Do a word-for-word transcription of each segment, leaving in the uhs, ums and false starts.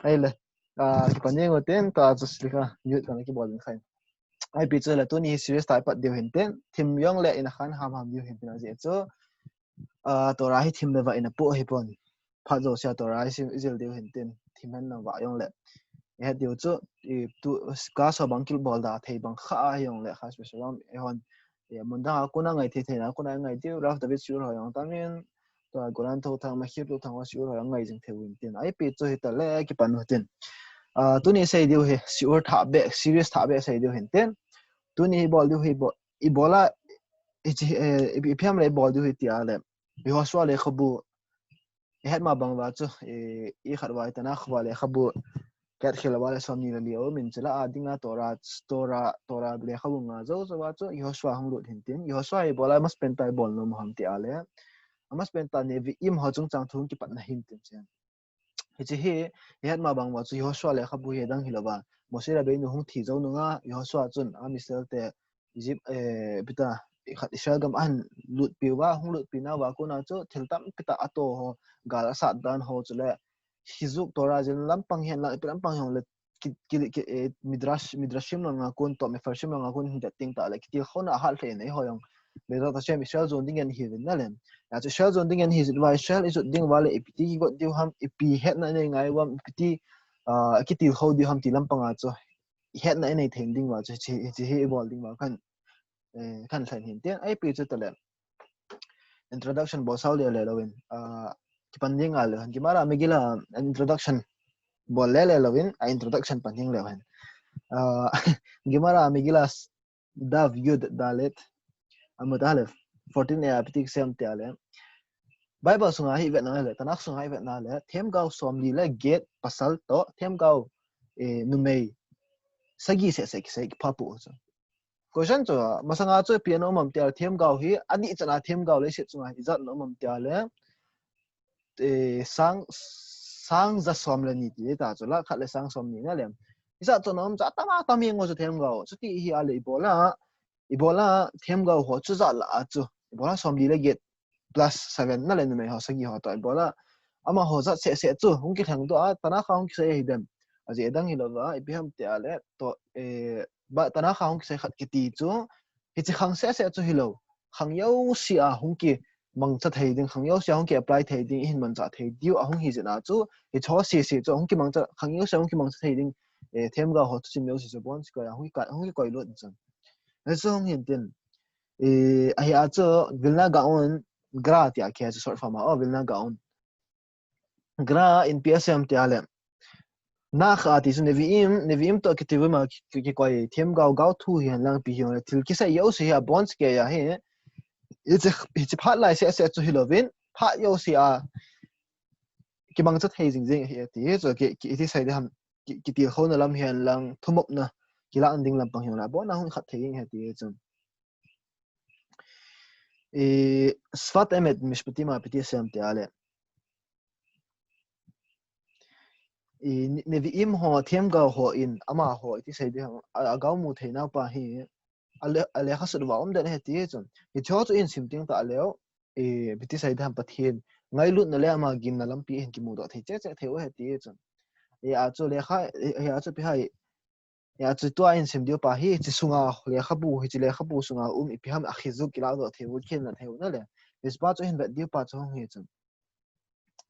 Ahile, ah, kipan jeng utin, tua chu sika, mute kana kibol ding kha. Ipi chu le, tuni hi serious tah a ipat diu hintin, thim jong le ina khan ham ham diu hintin ajeh chu, ah, Torah hi thim le vah ina po hi pon. Phat jousea Torah hi sim, ijil diu hintin, thim hen na vah jong le. Ihet diu chu, i tu, ka so bang kibol da thei bang kha a hi jong le, khas pe so bang, eihon, e, mun dang a kona ngai thei thei na, kona ngai diu, Rav David shiur ho jong tamin, tua Golan Thouthang, Mechir Thouthang ho shiur ho jong ngai jing thei u hintin. Ipi chu hita le, kipan utin. Ah, tuni sei diu hi, shiur thah beh, serious thah beh sei diu hintin. Tuni hi bol diu hi bol, i bol a, i chi, eh, i, ipi ham le i bol diu hi tia le. Yehoshua lekhabu, ihet ma bang uva chu, i, i khat uva i Tanakh uva lekhabu, Kehilel uva le somni le li aumin, chule a dinga Torah, Torah, Torah lekhabu nga jou jou uva chu, Yehoshua hung lut hintin. Yehoshua hi bol a, amasapen tah a i bol nom u ham tia le. Amasapen tah a Nevi'im ho chungchang thu hung kipatna hintin chen. Hiche hi, ihet ma bang uva chu Yehoshua lekhabu hi dang hilouva. Moshe Rabbeinu hung thi jou nunga, Yehoshua chun, a Israel te, Egypt, eh, ipi ta, i khat Israel gam ahin lutpi uva, hung lutpi nauva kona chu, thil tampi tah ato ho, gal asat dan ho chule, חיזוק תורה jin lampang hihen lang, ipi lampang hihen le, ki, ki, ki, eh, Midrash, Midrashim langa kon toh, Mefarshim langa kon hin vet teng tah le, kitilkhouna ahal lheh in eiho jong. Bezrat Hashem Israel jon ding in ihi uvin na le. Hijeh chun Israel jon ding in ihi jeh uva, Israel ijot ding uva le, ipi ti kigot diu ham, ipi hetna inei ngai u ham, ipi ti, ah, kitilkhou diu ham ti lampang a chu. Hetna inei thei ding uva chu, hiche, hiche hi i bol ding uva khan, eh, khan lhen hintin. Ipi chu tale. Introduction bol sao le le louvin. Ah, kipan ding a le, Gemara Megillah introduction bol le le louvin, a introduction pan ding le hen. Ah, Gemara Megillah Daf Yud Dalet, Amud Aleph, fourteen A, ipi ti kisei em tia le. Bible sunga hi i vet na le, Tanakh sunga hi i vet na le, themgao somli le get pasal toh, themgao, eh, numei sagi seh seh kisei kipha pu chu. Question chu, masanga chu ipi ana um em tia le, themgao hi, adih chan a themgao leiset chunga hi ijat ana um em tia le, eh, sang, sang ja som le ni ti ta chu la, khat le sang som ni na le. Ijat chu ana um chu atam atam jeng u chu themgao. Chuti hi a le i bol a, i bol a themgao ho chu jat la a chu. I bol a somli le get plus seven na le numei ho sagi ho toh i bol a. Amaho jat seh seh chu hung kilheng doh a, Tanakh a hung kisei ahi dem. Ajeh dang hilouva, ipi ham tia le, toh, eh, ba, Tanakh a hung kisei khat kiti chu, hiche khang seh seh chu hilou. Khang jouse a hung ki mangcha thei ding, khang jouse a hung ki apply thei ding, i hin mangcha thei diu a hung hi jeh a chu, hiche ho seh seh chu hung ki mangcha, khang jouse a hung ki mangcha thei ding, eh, themgao ho thusim jouse chu bon sikoi a hung ki ka, hung kikoi lut chun. Hichu hung hintin. Eh, ahi a chu Vilna Gaon, Gra tia khe chu short form a, oh, Vilna Gaon. Gra in ipi asei em tia le. Nakh a ti chu Nevi'im, Nevi'im toh Ketuvim a ki, ki, kikoi themgao gao thu hihen lang ipi hihen le thil kisei jouse hi abon sikei a hi. Hiche, hiche phat lai seh seh chu hilouvin, phat jouse a kimangcha thei jing jing ahi ati chu ki, ki, iti sei ding ham, ki, kitilkhouna lam hihen lang, thumopna, kilah ding lampang hihen lang, abon a hung khat thei jing ahi ati chu. I, Sfat Emet Mishpatim a ipi ti asei em tia le. I, Ne-, Nevi'im ho, themgao hon, amaho, iti sei ding ham, a, agao mu thei nau pa hi, a le, a lekha sut uva um den ahi ti chun. Hiche ho chu i hin sim teng tah leu, i, ipi ti sei ding ham Pathen ngailutna le ama gimna lampi i hin kimudoh thei cheh cheh thei u ahi ti chun. I, a chu lekha, i, i, a chu ipi ham, Hijeh chun tua i hin sim diu pa hi, hiche sunga lekhabu, hiche lekhabu sunga um ipi ham a chizuk kilah doh thei u, khenna thei u na le. Hiche pa chu i hin vet diu pa chu hung hi chun.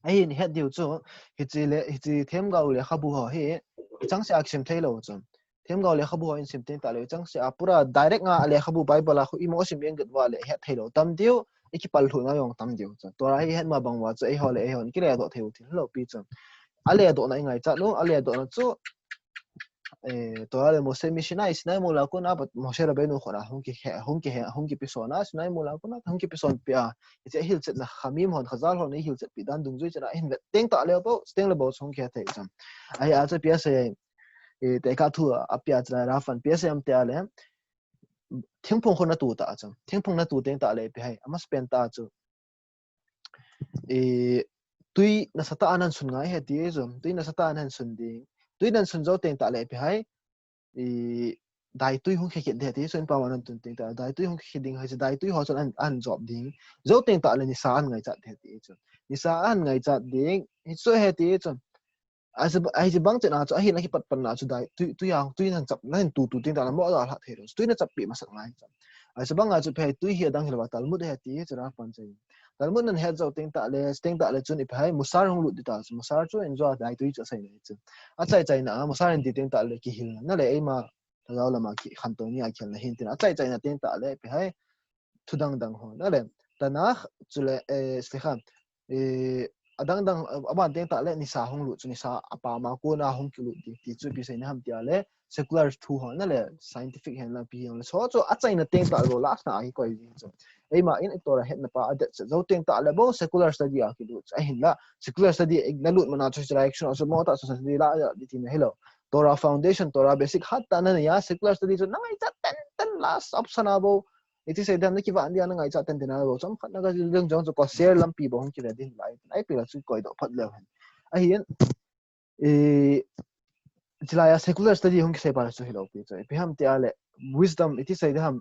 Ahin het diu chu, hiche le, hiche themgao lekhabu ho hi, ichang seh a kisim thei lou chun. Themgao lekhabu ho i hin sim teng tah le, ichang seh a pura direct nga a lekhabu Bible a khu i mo sim jeng kit uva le het thei lou tam diu, i kipal lhuh na jong tam diu chun. Tua hi het ma bang uva chu eiho le eiho in kile doh thei u thil lou pi chun. A le doh na i ngaichat u, a le doh na chu, eh, Torah le Moshe Mishnah, Sinai mol a kona, but Moshe Rabbeinu kona hung ki, hung ki, hung kipe son a, Sinai mol a kona, hung kipe son pi a. Hiche hilchetna Chachamim hon, Chazal hon, hilchet pi dan dungjui chena, hin vet teng tah le bou, teng le bou hung kihe thei chun. Ahi a chu ipi asei, eh, tekah thu a, ipi a chu Rav in ipi asei em tia le, thingphung khu na tu ta chu. Thingphung na tu teng tah le ipi ham, amasapen tah chu. I, tui nasatah a nahin sun ngai ahi ti chu, tui nasatah a nahin sun ding. Tui nahin sun jou teng tah le ipi ham, i, daitui hung khe kit ding ahi ti chu, in pa ma nahin tun teng tah, daitui hung khe kit ding ahi chu, daitui ho chun ahin, ahin jop ding. Jou teng tah le nisa ahin ngaichat ding ahi ti chu. Nisa ahin ngaichat ding, hichu ahi ti chu. Ahi bang chena chu ahin akipat pan na chu dai tui tui a tui nan chap nan tu tu tin ta na mo da hla thei lo. Tui na chap pi masak ngai chu. Ahi bang a chu phei tui hi adang hi lo ba Talmud he ti hi chu ra pan chai. Talmud nan het zo teng ta le teng ta le chun i phei Musar hung lut di ta chu Musar chu in zo dai tui chu sai nei chu. A chai chai na Musar in ti teng ta le kihil na le eima ta lo lama ki khan to ni a khel na hin tin a chai chai na teng ta le phei thu dang dang ho na le Tanakh chu le eh slikha eh adang dang aban teng ta le nisa hung lut chu nisa apa ma ko na hung ki lut di ti chu pi sai na ham tia le secular thu ho na le scientific hen lang pi hong le so chu a chai na teng ta lo last na hi koi di chu eima in Torah het na pa a det zo teng ta le bo secular study a ki lut chu ahin la secular study na lut mana chu secular action so mo ta so study la di ti na hello Torah foundation Torah basic hat ta na ya secular study chu na ngai cha ten ten last option a bo iti sei dan ki van dia na ngai cha ten ten a bo chom khat na ga jong jong chu ko share lampi bo hung ki ve din lai ai pi la chu koi do phat le hen ahin e chilaya secular study hung ki sei pa chu hi lo pi chu pi ham ti a le wisdom iti sei de ham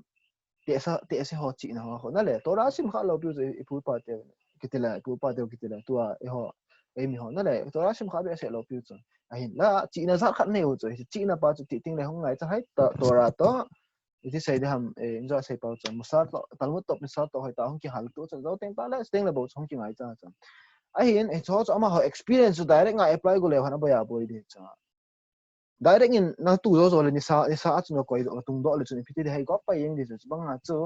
te sa te se ho chi na ho na le Torah sim kha lo pi chu i pu pa te ki ti la i pu pa te ki ti la tua e ho e mi ho na le Torah sim kha be se lo pi chu ahin la chi na za khat nei u chu chi na pa chu ti ting le hung ngai cha hai Torah to iti sei de ham e injo sei pa chu Musar to Talmud to Musar to hoi ta hung ki hal tu chu zo teng ta le teng le bo hung ki ngai cha chu ahin e cho chu ama ho experience direct nga apply go le han a boya boi de cha direct in na tu zo zo le nisa nisa a chu na koi do tung do le chu ni phiti de hai go pa yeng de chu bang a chu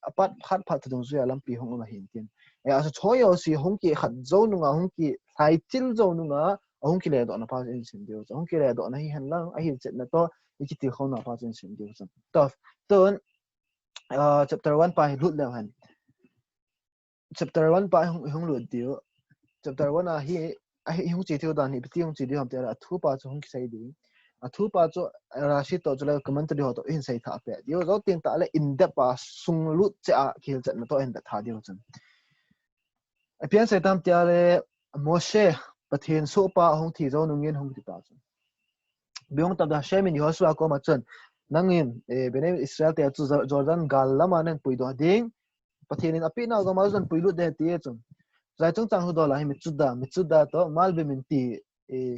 apat khat phat thadung zuya lampi hung um ahin tin e a chu choi o si hung ki khat zo nunga hung ki sai chil zo nunga hung ki le do na pa in sin de chu hung ki le do na hi hen lang ahi chet na to i ki til khona pa in sin de chu to tun chapter one pa hi lut le hen chapter one pa hung hung lut diu chapter one a hi a hi hung chi thiu dan hi piti hung chi diu ham te a thu pa chu hung ki sei diu a thu pa chu Rashi to chu le commentary ho to hin sei tha pe diu zo tin ta le in depth a sung lut che a kihil chet na to hin da tha diu chun a pian sei tam tia le Moshe Pathen so pa hung thi zo nungin hung ti ta chu biong ta da Hashem in Joshua ko ma chun nangin e bene Israel te chu Jordan gal lama nang pui do ding Pathen in api na gama zon pui lut de ti chun zai chung chang hu do la hi mi chuda mi chuda to mal be min ti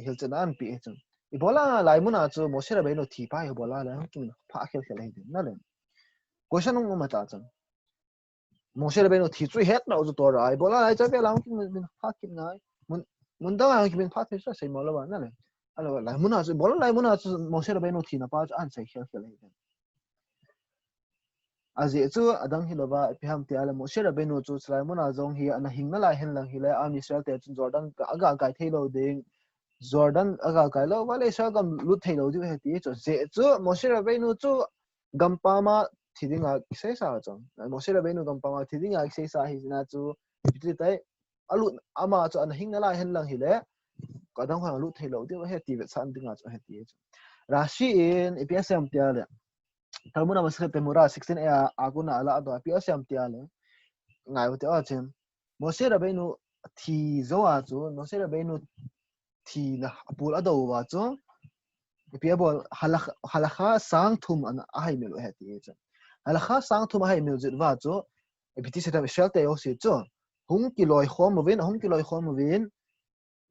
hil chen an pi chun i bola lai muna chu Moshe Rabbeinu thi pa hi bola la ki min pha khel khel hi na le question ung ma ta chun Moshe Rabbeinu thi chu het na chu Torah i bola lai cha ve la ki min pha ki ngai mun mun da ki min pha thi sa sei mo la ba na le alo lai muna chu bola lai muna chu Moshe Rabbeinu thi na pa chu an sei khel khel hi Aji chu adang hi lova ipi ham tia le Moshe Rabbeinu chu chulai muna jong hi ana hing nalai hen lang hi le Am Israel te chun Jordan ka aga kai thei lo ding Jordan aga kai lo va le Israel gam lut thei lo diu he ti chu je chu Moshe Rabbeinu chu gampama thi dinga kisei sa chu Moshe Rabbeinu gampama thi dinga kisei sa hi na chu piti tai alut ama chu ana hing nalai hen lang hi le ka dang hon alut thei lo diu he ti vet san dinga chu he ti chu Rashi in ipi asem tia le Talmud a Masechet Temura sixteen a a kona ala do ipi asem tia le ngai u te a chin Moshe Rabbeinu thi zo a chu Moshe Rabbeinu thi na apul a do va chu ipi a bol halakha sang thum an a hai mil he ti chu halakha sang thum a hai mil jit va chu ipi ti se tam Israel te yo si chu hung ki loi khom uvin hung ki loi khom uvin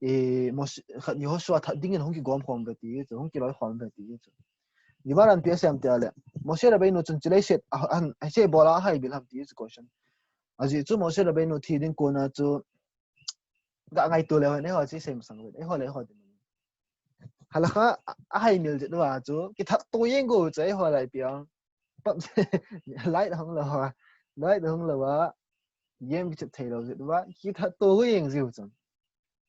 e Moshe khat Joshua that dingin hung ki gom khom ve ti chu hung ki loi khom ve ti chu Gemara in ipi asem tia le Moshe Rabbeinu chun chilei set an ai se bola hai bil ham ti chu question aji chu Moshe Rabbeinu thi ding kona chu ga ngai tu le ho ne ho chi sem sang ve ho le ho halakha a hai mil jit va chu ki that tu yeng go chai ho lai piang pap light hong lo ha light hong lo va game ki chet thei lo jit va ki that tu yeng jiu chun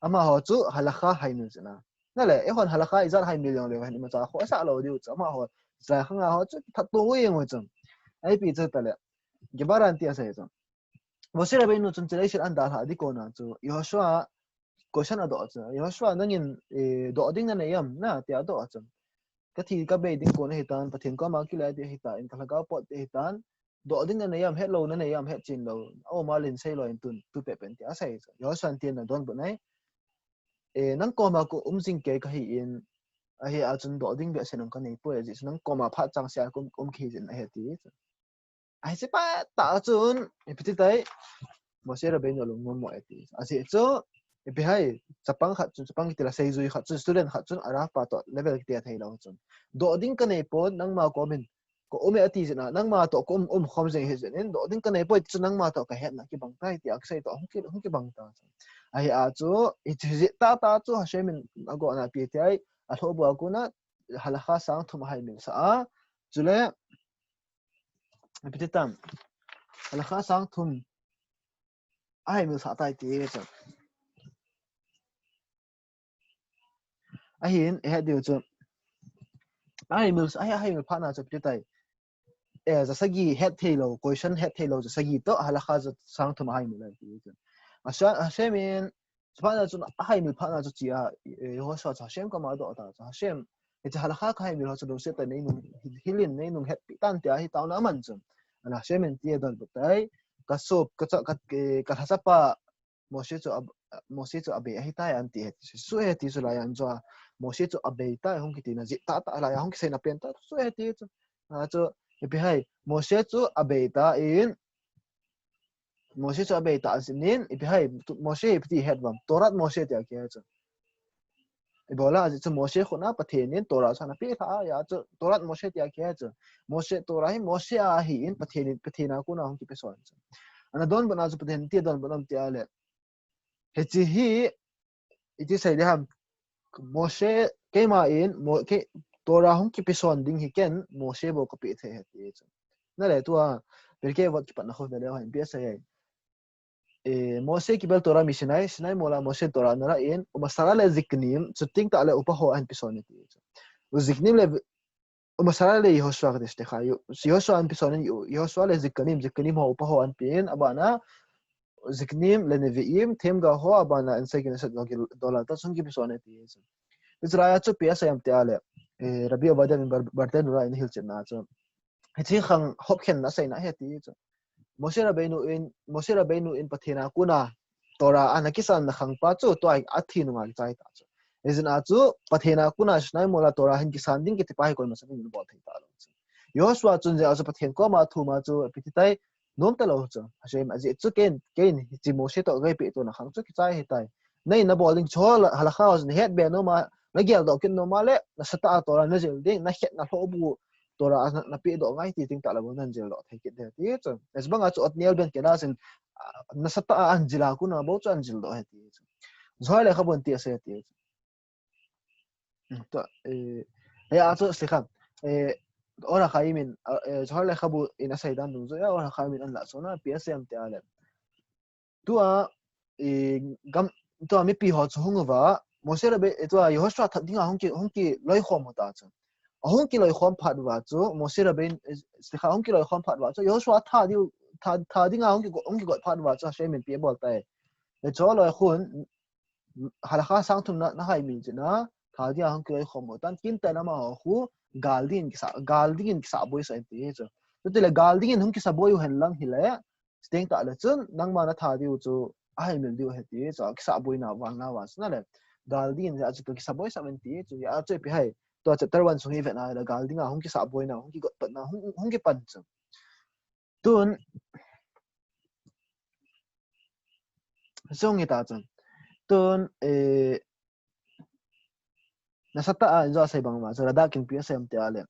ama ho chu halakha hai mil chana na le e hon halakha ijat hai mil yong le han ima cha kho sa lo diu chu ama ho cha khanga ho chu that tu yeng chun ai pi chu ta le Gemara in ti asei chu Moshe Rabbeinu chun chilei set an dalha di kona chu Joshua question a do chu Joshua nangin do ding na nei am na tia do chu ka thi ka bei ding kona hitan Pathen koma kilai ti hitan ka lhagao pot ti hitan do ding na nei am het lo na nei am het chin lo o malin sei lo in tun tu pe pen ti asei chu Joshua tin na don bu nai e nang koma ko um jing ke ka hi in ahi a chun do ding be sen ka nei poi ji nang koma phat chang sia kum um khi jin ahi ti chu Ahi se pa ta chun ipi ti tai Moshe Rabbeinu lung mo mo ati. Aji chu Ipi ham, chapang khat chun, chapang kiti la seijui khat chun, student khat chun, a Rav pa toh level kiti a thei lou chun. Doh ding ka nei pon, nangma komin, ka um e ati jeh in, nangma toh ka um, um khom jing hi jeh in, doh ding ka nei poi, chun nangma toh ka hetna kibang tai, tia kisei toh, hung ki, hung kibang ta chun. Ahi a chu, i chi jeh tah tah chu, Hashem in a gohna pi ti ai, a lhoh bua kuna, halakha sang thum a hai mil sa a, chule, ipi ti tam, halakha sang thum, a hai mil sa tai ti chu. Ahin, eh, diu chu. A hai mil, a hai, a hai mil phat na chu ipi ti tai. Eh, ja sagi het thei lou, question het thei lou, ja sagi toh, halakha ja sang thum a hai mil ti chu. Hashem, Hashem in, phat na chu, a hai mil phat na chu chi a, eh, Yehoshua chu Hashem koma doh ta chu. Hashem, hiche halakha ka hai mil ho chu lungset tah in nei nung, hilin nei nung hetpi tan tia hi taona aman chu. Ana Hashem in ti a donbut tai, ka sop, ka cha, ka, eh, ka lhachapa, Moshe chu ab-, Moshe chu abei ahi tai an ti het. Su he ti chu lai an chu a, Moshe chu abei tai hung kiti na jeh tah tah lai a hung kisei na pen tah su he ti chu. A chu, ipi ham, Moshe chu abei ta in, Moshe chu abei ta jeh in, ipi ham, tu, Moshe ipi ti het uvam, Torat Moshe tia kihe chu. Ibola jeh chu Moshe khut na Pathen in Torah chu ana pe lha a, hia chu Torat Moshe tia kihe chu. Moshe Torah hi Moshe a ahin Pathen in, Pathen a kona hung kipe son chu. Ana donbut na chu Pathen ti donbut na ti a le. Hiche hi, iti sei ding ham, Moshe, keima in, Mo-, ke, Torah hung kipe son ding hi ken, Moshe bou ka pe thei ahi ti chu. Na le tua, Pirkei Avot kipatna khu na le hin ipi asei e. Eh, Moshe kibel Torah mi Sinai, Sinai mol a Moshe Torah ana la in, Umasara le Ziknim, chuting tah le upa ho ahin pe son e ti chu. U Ziknim le Umasara le Yehoshua kati site kha, Yehoshua ahin pe son in, Yehoshua le Ziknim, Ziknim ho upa ho ahin pe in, abana, Ziknim le Nevi'im, themgao ho, abana, Ansei Knesset gao kidola ta, chun kipe son e ti chu. Israel chu ipi asei em ti a le, eh, Rabbi Ovadia bin Bar-, Bartenura in hilchetna chu. Hiche khang hopkhenna seina ahi ti chu. Moshe Rabbeinu in, Moshe Rabbeinu in Pathen a kona Torah ana kisanna khang pa chu, tua athi nunga kichai ta chu. Hijeh a chu, Pathen a kona Sinai mol a Torah hin kisan ding kiti pa hi koima sa ding bol thei ta lou chu. Yehoshua chun jeh a chu Pathen koma thum a chu, ipi ti tai, nom ta lou chu. Hashem a jeh chu ken, ken hiche Moshe toh kei pe tona khang chu kichai ahi tai. Nei na bol ding chu la, halakha ho chu na het be nom a, na geldoh kit nom a le, nasatah a Torah na jil ding, na het na lhoh bu, Torah na, na pe doh ngai ti ding tah le bou nan jil doh thei kit ding ti chu. Hijeh bang a chu Otniel ben Kenaz in, ah, nasatah a ahin jil a kona bou chu ahin jil doh ahi ti chu. Zohar lekhabu in ti asei ti chu. Hmm, tua, eh, eh, a chu, slikha, eh, Or HaChaim in, ah, eh, Zohar lekhabu in asei dan dungjuia, Or HaChaim in ana la chu na, ipi asei em ti a le. Tua, eh, gam, tua mipi ho chu hung uva, Moshe Rabbe, eh, tua Yehoshua that dinga hung ki, hung kiloikhom u ta chu. Ahung kiloikhom phat uva chu, Moshe Rabbe, eh, slikha, hung kiloikhom phat uva chu, Yehoshua that diu, that, that dinga hung kigo, hung kigot phat uva chu, Hashem in ipi abol tai. Le chu loi khun, halakha sang thum na, na hai mil jeh a, that dinga hung kiloikhom u tan, kin tan amaho khu, gal dingin kisa, gal dingin kisaboi sah in ti chu. Chuti le gal dingin hung kisaboi u hen lang hile, Chuteng tah le chun, nangma na that diu chu, ahai mil diu ahi ti chu, kisaboi na, vang na, vang chu na le. Gal dingin a chu kisaboi sah in ti chu, a chu ipi ham, tua chapter one sung hi vet na le, gal dinga hung kisaboi na, hung kigot pat na, hung, hung kipan chu. Tun, sung hi ta chu. Tun, eh, Nasatah a, in jo asei bang uva chu, Radak in ipi asei em ti a le.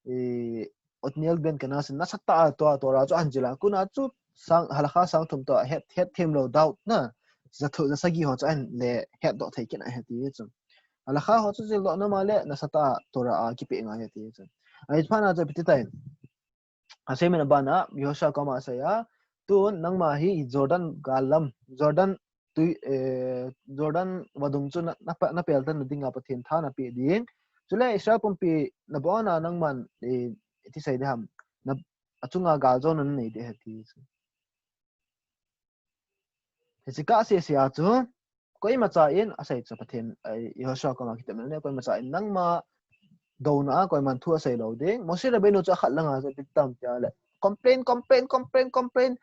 Eh, Otniel ben Kenaz in, nasatah a tua, tua Torah chu ahin jil a, kona chu sang, halakha sang thum tua, het, het them lou doubt na, ja thu, ja sagi ho chu ahin le, het doh thei kit ahi ti chu. Halakha ho chu jil doh nom a le, nasatah a Torah a kipe ngai ahi ti chu. Ahi phat na chu ipi ti tai. Hashem in abana, Yehoshua koma asei a, tun nangma hi Jordan gal lam, Jordan tui, eh, Jordan vadung chu na, na, na peltan na dinga Pathen tha na pe ding. Chule Israel pumpi na bon a nangman, eh, iti sei ding ham, na, achunga galjona na nei ding ahi ti chu. Hiche kah sese a chu, koimacha in asei chu Pathen, eh, Yehoshua koma kitepna le, koimacha in nangma douna a koiman thu asei lou ding. Moshe Rabbeinu chu akhat langa chu ipi ti tam ti a le. Complain, complain, complain, complain.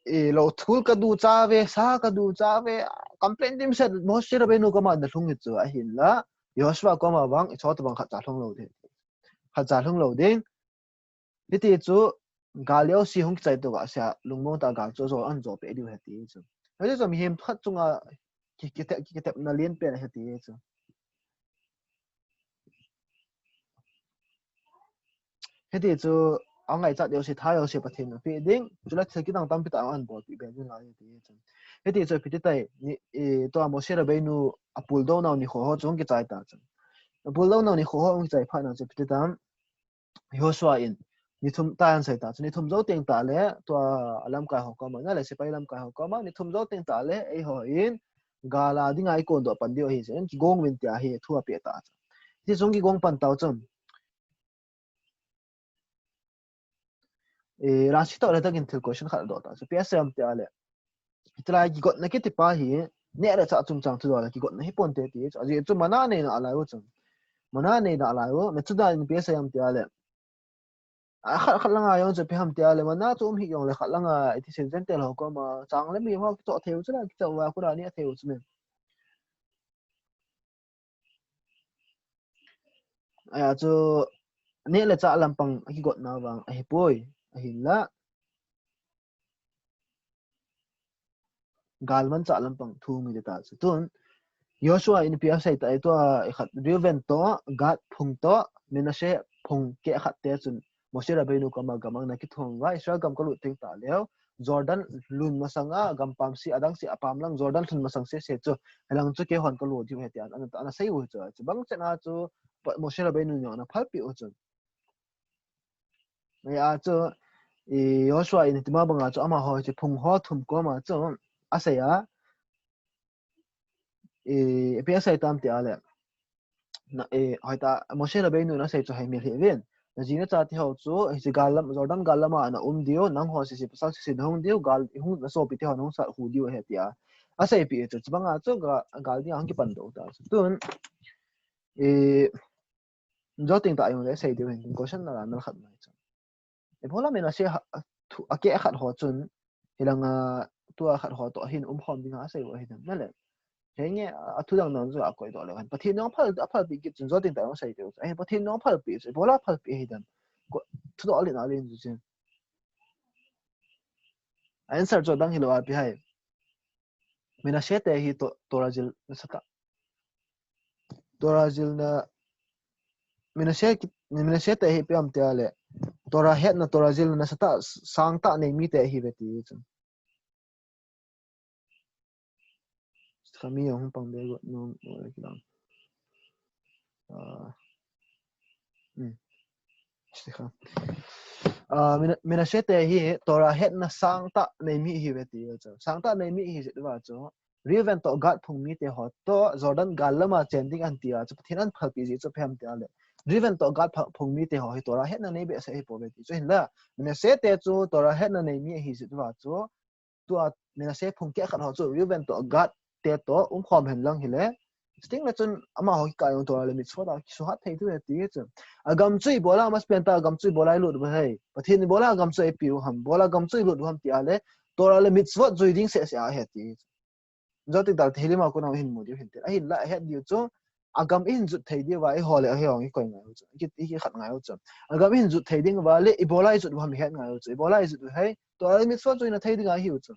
Eh, lou thul ka ducha ve, sa ka ducha ve. Complain dimset Moshe Rabbeinu koma na lhung hi chu ahinla. Yehoshua koma vang, i chot vang khatcha lhung lou ding. Khatcha lhung lou ding. Hiti chu, gal jouse hung kichai tou ga sia, lungmong tah a gal chu jo, ahin jo peh diu ahi ti chu. Hiti chu mihem khat chunga, ki, ki, ki, kitepna lienpen ahi ti chu. Hiti chu, angaichat jouse, tha jouse Pathen in apeh ding, chule thil kidang tampi tah ahin bolpeh be ding ahi ti chu. Hiti chu, ipi ti tai, ni, eh, tua Moshe Rabbeinu apuldounau nikho ho chu hung kichai ta chu. Apuldounau nikho ho hung kichai phat na chu ipi ti tam, Joshua in, ni thum tah ahin sei ta chu, ni thum jou teng tah le, tua lamkai ho koma, na le sepai lamkai ho koma, ni thum jou teng tah le, eihon, gal a dinga ikondoh pan diu ahi, chu kigong uvin tia hi thu apeh ta chu. Hiti chu hung kigong pan tau chun. Eh, Rashi toh le takin thil question khat adoh ta chu. Ipi asei em tia le. Hitilai kigotna kiti pa hi, neh le chah chungchang thudoh le kigotna hi ponte ti. Ajeh chu manna neina lai u chu. Manna neina lai u. Metsuda in ipi asei em tia le. A khat, khat langa jong chu ipi ham tia le. Manna chu um hih jong le khat langa, iti sen Gentile ho koma, chang le mi ho kichoh thei u chu la, kichoh uva kula ni a thei u chu me. Ahi chu, neh le chah lampang akigotna vang ahipoi, ahinla. Galmanchah lampang thu hung hita chu. Tun, Joshua in ipi asei ta, tua, eh, khat, Reuben toh, Gad phung toh, Menashe phung keh khat te chun, Moshe Rabbeinu koma gam a ana kithum uva, Israel gam kalut teng tah leh, Jordan lhun masanga, gampam seh, adang seh, apam lang, Jordan lhun masang seh seh chu, hilang chu keihon kalo diu ahi tia, ana, ana sei u chu, chubang chet a chu, pa, Moshe Rabbeinu in ana phalpeh u chu. Ahi chu, eh, Joshua in tima banga chu amaho chu phung ho thum koma chu, asei a, eh, ipi asei tam tia le. Na, eh, hoitah, Moshe Rabbeinu in asei chu hei melhih uvin. Na ji na cha te ho chu, hiche gal lam, Jordan gal lama na um diu, nangho sese pasal sese na hung diu, gal, hung, na sopi te ho na hung sat hu diu ahi tia. Aseipeh chu, chubanga chu ga, gal dinga hung kipan doh ta chu. Tun, eh, jou teng tah jong le sei diu hin, question na la na khat mai chu. Ibola Menashe ha, thu, akeh khat ho chun, hilanga tua khat ho toh hin umkhom dinga asei u ahi dem, na le. Henge, a thu dang dang chu akoi doh le hen. Pathen in aphal, aphalpeh kit chun jou teng tah jong sei diu chu. Ahin Pathen in aphalpeh chu. Ibola aphalpeh ahi dem. Ko, thudoh alen alen chu chun. A answer chu adang hilou a ipi ham. Menashe te hi to, Torah jil nasatah. Torah jilna, Menashe ki, Menashe te hi ipi ham tia le. Torah hetna, Torah jilna nasatah, sangtah nei mi te ahiuve ti chu. Kha mi jong hung pang be got nom, oi, kilang. Ah. Hmm. Sikha. Ah, Mena-, Menashe te hi Torah hetna sangtah nei mi ahiuve ti chu. Sangtah nei mi ahi jeh uva chu. Reuben toh Gad phung mite ho toh Jordan gal lama chen ding ahin tia chu Pathen in aphalpeh jeh chu ipi ham tia le. Reuben toh Gad pha-, phung mite ho hi Torah hetna nei behseh ahipouve ti chu hinla. Menashe te chu Torah hetna nei mi ahi jeh uva chu. Tua Menashe phung keh khat ho chu Reuben toh Gad te toh umkhom hen lang hile. Sting le chun amaho kikah jong Torah le mitzvot a kisuhat thei diu ahi ti chu. Agam chu ibola masapen tah, agam chu ibola ilut u ham. Pathen in ibola agam chu eipeh u ham, ibola agam chu ilut u ham tia le. Torah le mitzvot jui ding seh seh ahi ti. Jou teng tah le Tehillim a kona ihin mu diu hinte. Ahinla ahet diu chu, agam ihin jut thei diu va, eiho le eiho jong ikoi ngai u chu. Iki, ikikhat ngai u chu. Agam ihin jut thei ding uva le, ibola ijut u ham ihet ngai u chu. Ibola ijut u ham, Torah le mitzvot juina thei dinga ahiu chu.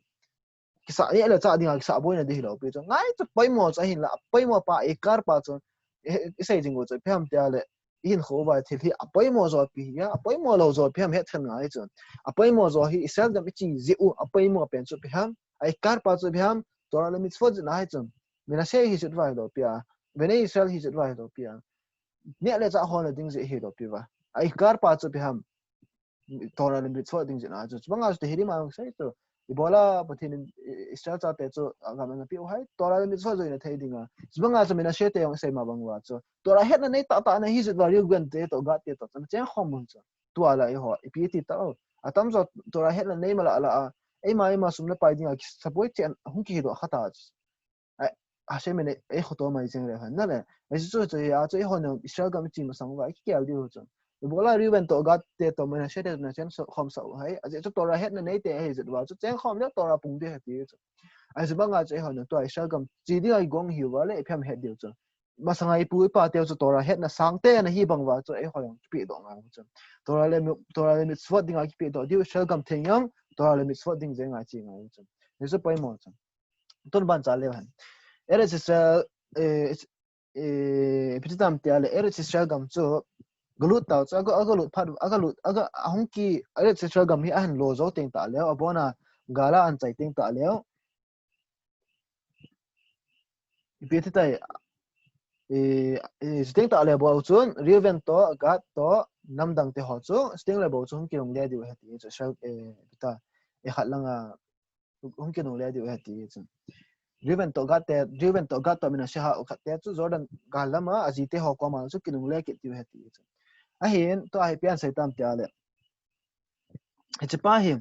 Kisah neh le chah dinga, kisah boina ding hilou pi chu. Ngai chu poimo chu ahinla, poimo pa, eikar pa chu. I, isei jing u chu, ipi ham tia le. Ihinkho uva thil hi apoimo jo ipi hi a, apoimo lou jo ipi ham het khen ngai chu. Apoimo jo hi Israel gam iche jeh u, apoimo pen chu ipi ham, eikar pa chu ipi ham, Torah le mitzvot jihna ahi chu. Menashe hi jeh uva hilou pi a, Bnei Israel hi jeh uva hilou pi a. Neh le chah hon le ding jeh hilou pi uva. Eikar pa chu ipi ham, Torah le mitzvot ding jihna chu. Chubanga chu Tehillim a jong sei chu. Ibola Pathen in Israel chate chu agam ana peh u ham, Torah le mitzvot juina thei dinga. Chubanga chu Menashe te jong isei ma bang uva chu. Torah hetna nei tah tah ana hi jeh uva Reuben te toh Gad te toh chun chengkhom u chu. Tua la eiho, ipi ti tah u. Atamjo Torah hetna nei ma la la a. Eima, eima sum le pai dinga kisapoi chen hung kihidoh kha ta chu. Ai, Hashem in ei, eikhoto mai jeng le hen na le. Ajeh chu chu a chu eihon Israel gam iche masang uva, ikikel diu chu. Ibola Reuben toh Gad te toh Menashe te na chen so, khom sah u ham. Ajeh chu Torah hetna nei te ahi jeh uva chu chengkhom le Torah pung ding ahi ti chu. Ajeh banga chu eihon tua Israel gam che dinga igong ihiuva le ipi ham het diu chu. Masanga ipu ipa teu chu Torah hetna sangtah ana hi bang uva chu eiho jong kipehdoh ngai u chu. Torah le mi-, Torah le mitzvot dinga kipehdoh diu Israel gam theng jong Torah le mitzvot ding jeng a che ngai u chu. Hichu poimo chu. Tun ban cha leu hen. Eretz Israel, eh, eh, ipi ti tam tia le, Eretz Israel gam chu, galut tau chu, aga, agalut phat, agalut, aga, ahung ki, Eretz Israel gam hi ahin lo jou teng tah leh, abona, gala ahin chai teng tah leh. Ipi ti tai, eh, eh, chuteng tah leh bou chun, Reuven toh, Gad toh, namdang te ho chu, chuteng leh bou chu, hung kinungle diu ahi ti chu, Israel, eh, ipi ta, eh, khat langa, hung kinungle diu ahi ti chu. Reuven toh Gad te, Reuven toh Gad toh Manasseh ho khat te chu Jordan gal lama aji te ho koma chu kinungle kit diu ahi ti chu. Ahin, tua hi ipi asei tam tia le. Hiche pa hi.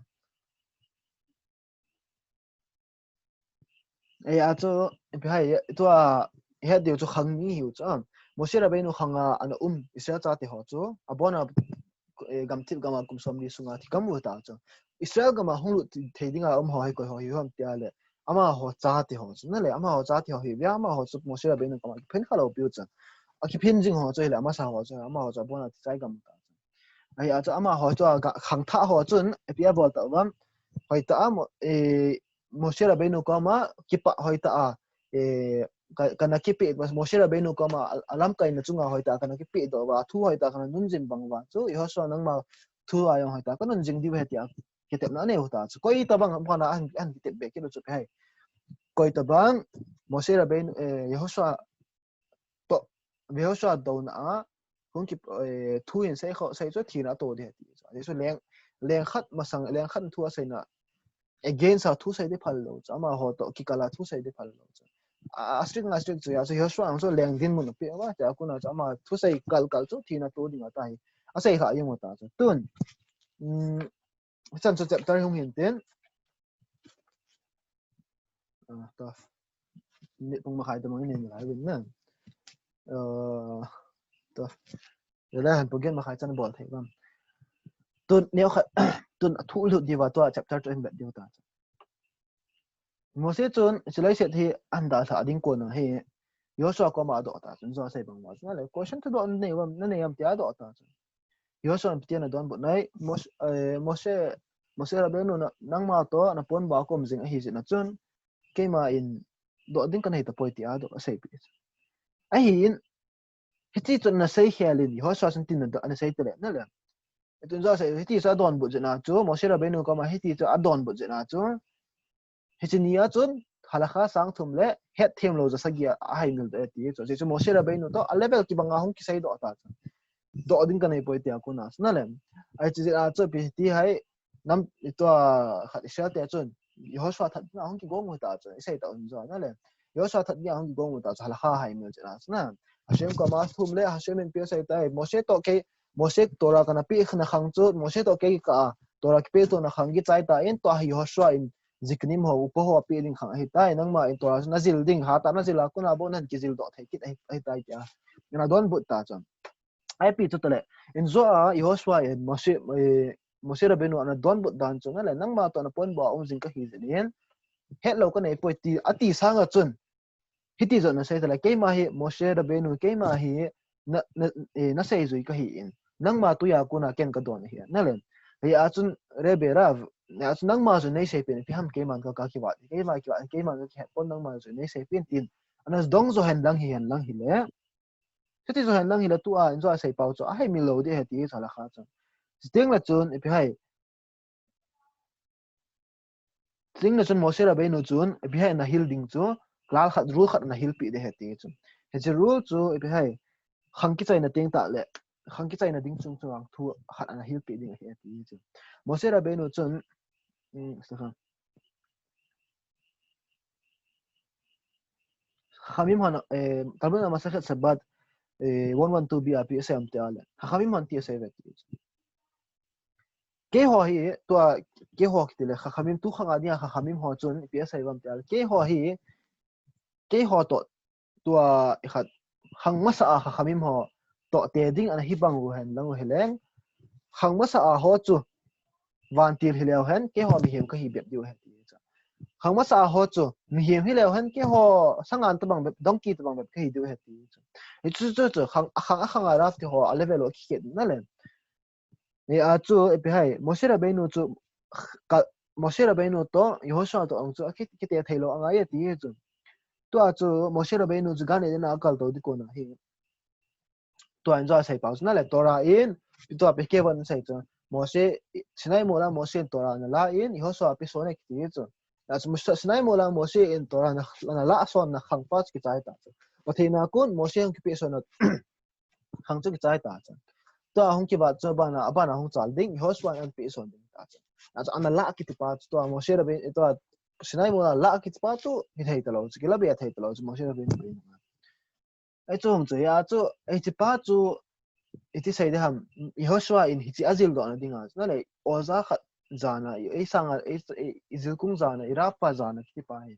Ei, a chu, ipi hai, tua, het diu chu khang ni hiu chu. Moshe Rabbeinu khanga ana um, Israel chate ho chu. Abona, eh, gamthip gama kum somli sunga thi gam u ta chu. Israel gama hung lut thei dinga um ho hi koi ho hiu ham tia le. Amaho chate ho chu. Na le, amaho chate ho hi, via amaho chu Moshe Rabbeinu gama kiphin kha lou piu chu. Akiphin jing ho chu hi le, amasa ho chu, amaho chu abona thi chai gam ta chu. Ahi a chu amaho chu a ga-, khangthah ho chun, ipi abol ta uvam. Hoitah a, Mo-, eh, Moshe Rabbeinu koma, kipah hoitah a, eh, ka, kana kipeh, Moshe Rabbeinu koma, a, alamkaina chunga hoitah a, kana kipeh doh uva, thu hoitah a, kana nunjin bang uva. Chu, Yehoshua nangma thu a jong hoitah a, kanunjing diu ahi tia, kitepna anei u ta. Chu, koi tabang, amkhana ahin, ahin kitep be kit u chu ipi hai. Koi tabang, Moshe Rabbeinu, eh, Yehoshua toh, Yehoshua douna a, hung ki, eh, thu hin sei kho, sei chu thina ato ding ahi ti. Jesu leng, leng khat masang, leng khat thu aseina, against a thu sei ding phal lou chu, amaho toh kikal a thu sei ding phal lou chu. A, a strict na strict chu, a chu Yehoshua ang chu leng dinmun ape uva, tia kona chu ama thu sei kal kal chu thina to ding ahi ti. Asei kha jeng u ta chu. Tun, um, Hichan chu chapter hung hin tin. Ah, ta. Ni pung makhai ta mang ni lai win na. Ah, ta. Yala han pung gen makhai chan bol thei bam. Tun neo khat, tun athu lut diu va tua chapter chu hin vet diu ta. Mose chun, silai set hi ahin dalha ding kona hi, Joshua koma adoh ta chun, Joshua sei bang uva chun, le, question thudoh nanei uvam, nanei uvam tia adoh ta chun. Joshua in ipi tia ana donbut nai, Mos-, eh, Mose, Mose Rabbeinu na, nangma toh, naponbuh a kaum jing ahi jeh a chun, keima in doh ding kanei tapoi tia adoh aseipeh. Ahin, Hiti chu ana sei khel in, Joshua chun tin ana do-, ana sei tele, na le. Tun Joshua hiti chu adonbut jeh a chu, Moshe Rabbeinu koma hiti chu adonbut jeh a chu. Hiche ni a chun, halakha sang thum le, het them lou ja sagi a, ahaimil doh e ti chu. Hichu Moshe Rabbeinu toh, a level kibang a hung kisei doh ta chu. Doh ding kanei poi tia kona, na le. Hiche jeh a chu, ipi ti hai, nam, tua khat Israel te chun, Joshua that ding a hung kigong u ta chu, isei ta un jo, na le. Joshua that ding a hung kigong u ta chu, halakha haimil jeh a chu na. Hashem koma thum le, Hashem in ipi asei tai, Moshe toh kei, Moshe Torah kana pe na khang chu, Moshe toh kei kikah a, Torah kipe tona khang kichai tan, tua hi Joshua in Ziknim ho, upa ho ape ding khang ahitai, nangma in Torah chu najil ding, hatah a najil a kona bou nahin kijil doh thei kit ahi, ahitai tia. Ana donbut ta chu. Ahi pi chu tale. In jo a, Joshua in Moshe, eh, Moshe Rabbeinu ana donbut dan chu, na le, nangma toh naponbuh a um jing kahi jeh in, het lou kanei poi ti, ati sang a chun. Hiti jong ana sei tale, keima hi Moshe Rabbeinu, keima hi na, na, eh, naseijui kahi in. Nangma tui a kona ken kadon ahi, na le. Hia chun Rebbe Rav, hia chun nangma jong neiseipeh in, ipi ham keiman ka, kakivat, keima kivat, keiman kakihet pon nangma jong neiseipeh in tin. Ana dong jo hen lang hi, hen lang hile. Hiti jo hen lang hile tua, in jo asei pau chu, ahaimil lou ding ahi ti chu halakha chu. Chuteng le chun, ipi hai. Chuteng le chun Moshe Rabbeinu chun, ipi hai ana hil ding chu, klal khat, rule khat ana hilpeh ding ahi ti chu. Hiche rule chu, ipi hai, khang kichaina teng tah le, khang kichaina ding chung chang thu khat ana hilpeh ding ahi ti chu. Moshe Rabbeinu chun, um, sakha. Chachamim hon, eh, Talmud Masechet Shabbat, eh, one one two B R P asei am tia le. Chachamim hon ti asei ve ti. Keiho hi, tua, keiho kiti le, Chachamim tu khang a dinga Chachamim ho chun, ipi asei uvam tia le. Keiho hi, keiho toh, tua, ikhat, khang masa a Chachamim ho toh te ding ana hi bang u hen lang u hi leng. Khang masa a ho chu, vantil hi leu hen, keiho mihem kahi bep diu hen ti chu. Khang masa a ho chu, mihem hi leu hen, keiho sangan tabang bep, donkey tabang bep kahi diu hen ti chu. Hichu chu chu, khang, khang, khang a Rav te ho, a level u kikhen na le. Hia chu, ipi hai, Moshe Rabbeinu chu, ka, Moshe Rabbeinu toh, Yehoshua toh ang chu, aki, kite thei lou angai e ti chu. Tua chu Moshe Rabbeinu chu Gan Eden a kal to ding kona hi. Tua in chu asei pau chu nale Torah in, tua pe kevon sei chu. Moshe, Sinai mol a Moshe in Torah ana la in, Yehoshua pe son e kiti chu. Tua chu Moshe, Sinai mol a Moshe in Torah ana, ana la son na khang pa chu kichai ta chu. Pathen a kon Moshe hung kipe son na khang chu kichai ta chu. Tua hung kivat chu abana, abana hung chal ding, Yehoshua in ana pe son ding ta chu. Tua chu ana la kiti pa chu, tua Moshe Rabbeinu, tua Sinai mol a la kiti pa chu, hithei ta lou chu, kilabe a thei ta lou chu, Moshe Rabbeinu. Ei chu hung chu, hia chu, ei chi pa chu, iti sei ding ham, Yehoshua in hichi a jil doh na ding a, nale, oja khat jana, ei sanga, ei, ei, i jil kung jana, i Rav pa jana kiti pa hi.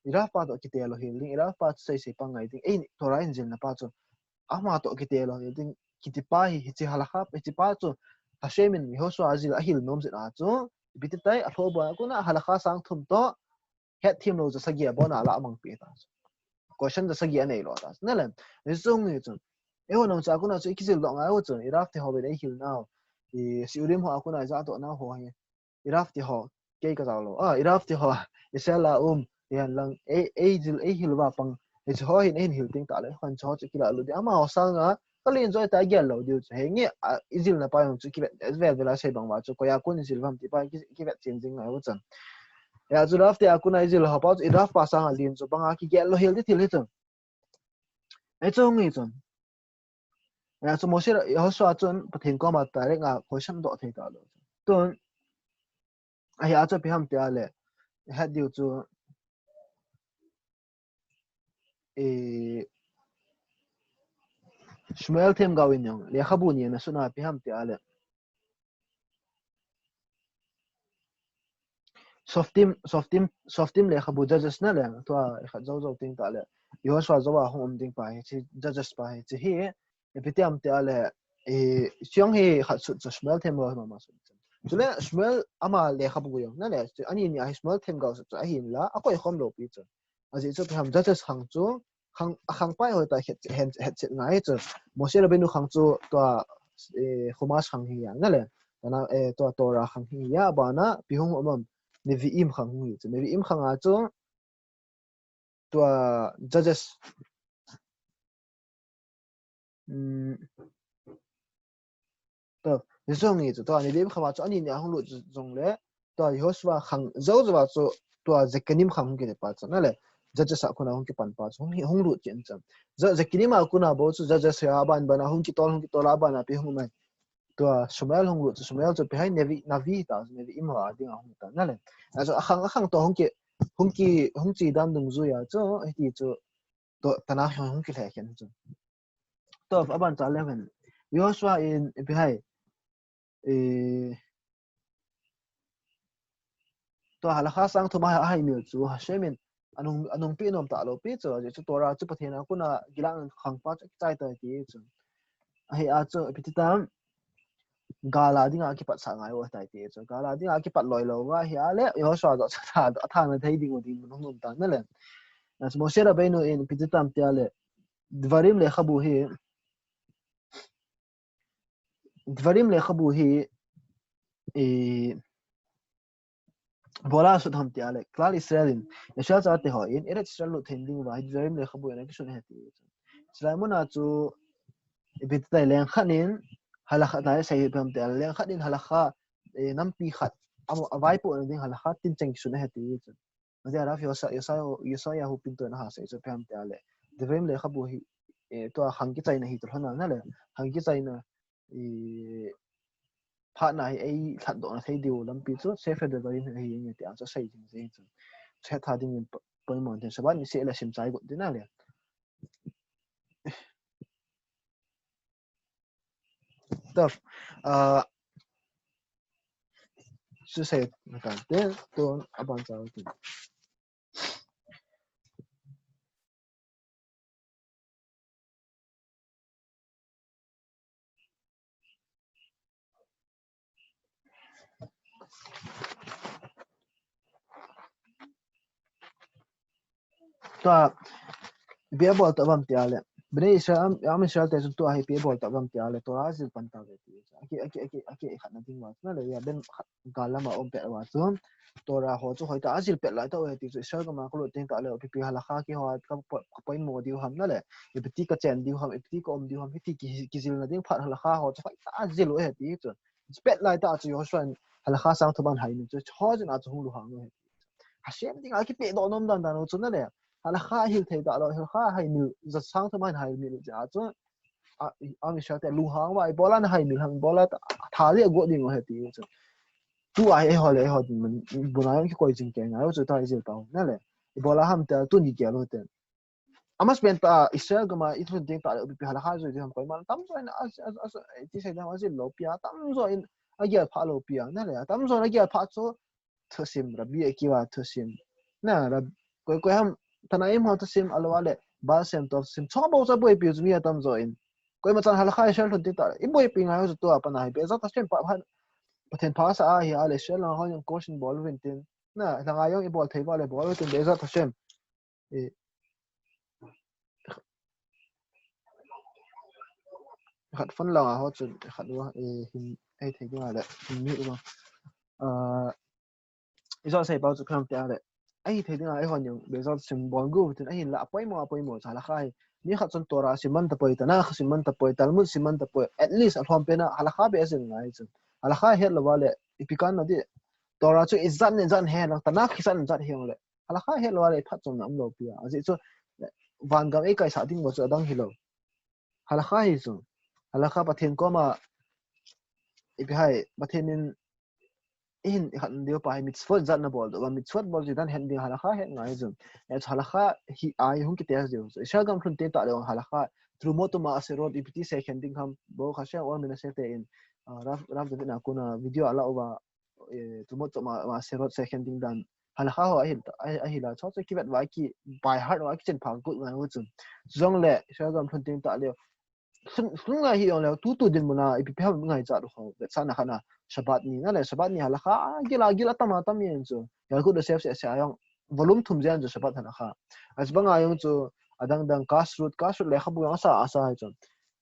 I Rav pa toh kite lou hel ding, i Rav pa chu sei sei pa ngai ding, ei Torah in jil na pa chu, ama toh kite lou hel ding, kiti pa hi, hichi halakha, hichi pa chu, Hashem in Yehoshua a jil a hil nom jeh a chu, ipi ti tai, a lhoh bua kona halakha sang thum toh, het thim lou chu sagi a bon a la mang pe ta chu. Question chu sagi a nei lou ta chu. Nale, ni chu hung hi chu. Eiho nung chu a kona chu i kijil doh ngai u chu. I Rav te ho be dei hil nau. I Shiurim ho a kona i ja doh nau ho hi. I Rav te ho. Kei ka jao lou. Ah, i Rav te ho. I sel a um. I han lang. Ei, ei jil, ei hil va pang. Ei chu ho hin, ei hin hil ting ta le. Khan chu ho chu kila lou ding. Ama ho sanga. Ka len joi ta gel lou diu chu. Henge, a, i jil na pa jong chu kivet, vel vel a sei bang va chu. Koi a kon i jil vam ti pa ki, kivet chen jing ngai u chan. Hia chu Rav te a kona i jil ho pa chu, i Rav pa sanga len chu banga kigel lou hel ti thil hi chu. Ei chu hung hi chu. Hia chu Moshe, Yehoshua chun Pathen koma direct a question doh thei ta lou. Tun, ahia chu ipi ham ti a le, het diu chu, eh, Shmuel themgao in jong, lekhabu ni ana sut a ipi ham ti a le. Shoftim, Shoftim, Shoftim lekhabu Judges nale, tua i khat jou jou ting ta le. Yehoshua jou a hung um ding pa hi, chi Judges pa hi, chi hi, ipi ti ham ti a le, eh, chiang hi khat sut chu Shmuel themgao hi mama sut. Chule Shmuel ama lekhabu jong, nale, chu ani ni a hi Shmuel themgao sut chu ahin la, a koi khom lou pi chu. Ajeh chu ipi ham Judges khang chu, khang, a khang pa hi hoi ta het, het, het chet ngai chu. Moshe Rabbeinu khang chu tua, eh, Chumash khang hi a, nale. Tana, eh, tua Torah khang hi a, abana, ipi hung um am, Nevi'im khang hi chu. Nevi'im khang a chu, tua Judges. Um, Tua, Judges hung hi chu, tua, Nevi'im khang a chu, ani ni a hung lut chu jong le, tua, Yehoshua khang, jou jou a chu, tua, Zekanim khang hung kile pa chu, nale, Judges a kona hung kipan pa chu, hung hi, hung lut chen chu. Ze-, Zekanim a kona bou chu, Judges hi a ban ban a hung kitol, hung kitol a ban a ipi hung mai. Tua, Shmuel hung lut chu, Shmuel chu ipi ham Nevi, Navi ta, Nevi'im ho a ding a hung ta, nale. A chu, a khang, a khang toh hung ki, hung ki, hung chi dan dungjuia chu, hiti chu, tua, Tanakh hung, hung kilhekhen chu. Tua, aban cha le hen. Yehoshua in, ipi ham. Eh, tua halakha sang thum a hai mil chu, Hashem in, anung, anung pi nom ta lou pi chu, ajeh chu Torah chu Pathen a kona kilah khang pa chu kichai ta ti chu. Ahia chu, ipi ti tam, gal a dinga kipat sah ngai u tai ti chu. Gal a dinga kipat loi lou va hi a le, Yehoshua jo cha tha, tha na thei ding u ding mun hung um ta nale. As Moshe Rabbeinu in ipi ti tam ti a le, Dvarim lekhabu hi, Dvarim lekhabu hi, eh, Bola sut ham ti a le, Klal Israel in, Israel chate ho in, Eretz Israel lut theina ding uva, Dvarim lekhabu in, kisun ahi ti. Israel mun a chu, ipi ti tai leng khat in, halakha tai sei ipi ham ti a le, leng khat in halakha, eh, nampi khat, a, avaipohna ding halakha, tin cheng kisun ahi ti. Ati a Rav Yosha, Yosha, Yosha hu pinto na ha sei chu ipi ham ti a le. Dvarim lekhabu hi, eh, tua khang kichaina hi tu hana nale, khang kichaina, eh, phatna hi ei lhatdoh na thei diu lampi chu Sefer Devarim hi ahi nge ti a chu sei jing jing chu. Chet tha ding in po-, poimon tin Shabbat ni se le sim chai got ding a le. Tah, ah, su sei na kan te, tun aban chau tin. Tua, bia bol ta bam tia le. Bnei Israel, Am, Am Israel te chun tua hi ipi bol ta ham tia le Torah jil pan tauve ti. Aki, aki, aki, aki khat na ding uva. Na le ya ben khat gal lama um pet uva chun. Torah ho chu hoitah a jil pet lai tauve ti chu Israel gam a kalut teng tah le ipi ipi halakha kihou a ka po-, ka poimo diu ham na le. Ipi ti ka chen diu ham, ipi ti ka um diu ham, hiti ki, kijilna ding phat halakha ho chu hoitah a jil uve ti chu. Pet lai tah chu Joshua in halakha sang thum ahin hai nin chu. Ho jin a chu hung lunghang uve. Hashem dinga kipe doh nom dan dan u chu na le. Halakha hil thei tah lou, halakha hai mil, jat sang thum ahin hai mil jeh a chu. A, Am Israel te lunghang uva, ibola na hai mil ham, ibola tha le go ding uve ti chu. Tua hi eiho le eiho dinmun, buna jong kikoi jing kei ngai u chu tua hi jil tau, na le. Ibola ham tia tuni kei lou te. Amas pen ta Israel gam a i lhun teng tah le ipi ipi halakha jui jui ham koiman tamjo in a, a, a, a, ti sei dam a jil lou pi a, tamjo in a gel pha lou pi a, na le, tamjo in a gel pha chu thusim, Rabbi Akiva thusim. Na, Rab-, koi, koi ham, Tanaim ho thusim, ahilou le, Baal Shem Tov thusim, chom bou cha boipi u chu mi atamjo in. Koima chan halakha Israel lhun teng tah le, i boipi ngai u chu tua pat a hi, Be'ezrat Hashem pa, pa, Pathen pha sa a hi a le, Israel lang ho jong course in bol uvin tin. Na, langa jong i bol thei uva le, bol uvin tin, Be'ezrat Hashem. Eh, khat phone langa ho chun, khat uva, eh, hin, ei thei dinga le, hin mi uva. Ah, i jo sei pau chu kham te a le. Ei thei dinga, ei hon jong, Be'ezrat Hashem bol gu, tin, ahin la, apoimo, apoimo, cha halakha hi. Mi khat chun Torah sim man tapoi, Tanakh sim man tapoi, Talmud sim man tapoi, at least alhom pen a, halakha beh a sim ngai chun. Halakha het lou uva le, ipi kan na di, Torah chu ijat in ijat hen lang, Tanakh ijat in ijat hen le. Halakha het lou uva le, phatchomna um lou pi a. Ajeh chu, van gam ei kaisah ding uva chu adang hilou. Halakha hi chu. Halakha Pathen koma, ipi ham, Pathen in, i hin i khat diu pa hi mitzvot jat na bol diu, mitzvot bol ji dan het ding halakha het ngai chu. Eh, halakha hi a hi hung kitest diu chu. Israel gam lhun teng tah le halakha, Trumot to Maaserot, ipi ti seikhen ding ham, Baruch Hashem, Or Menashe te in, ah, Rav, Rav David Nakun a video ala uva, eh, Trumot to Ma-, Maaserot seikhen ding dan. Halakha ho ahil ta, ahi, ahila, chu chu kivet uva ki, by heart uva kichen pha got ngai u chu. Jongle, Israel gam lhun teng tah le, lhun, lhun ngai hi jong le, tutu dinmun a, ipi ipi ham ngaichat u ho, vetsahna khat na, Shabbat ni, na le, Shabbat ni halakha, a gil a, gil atam atam jeng chu. Yalkut Yosef seh seh a jong, volume thum jeng chu Shabbat halakha. Achubang a jong chu, adang dang kashrut, kashrut lekhabu jong asa, asa hi chu.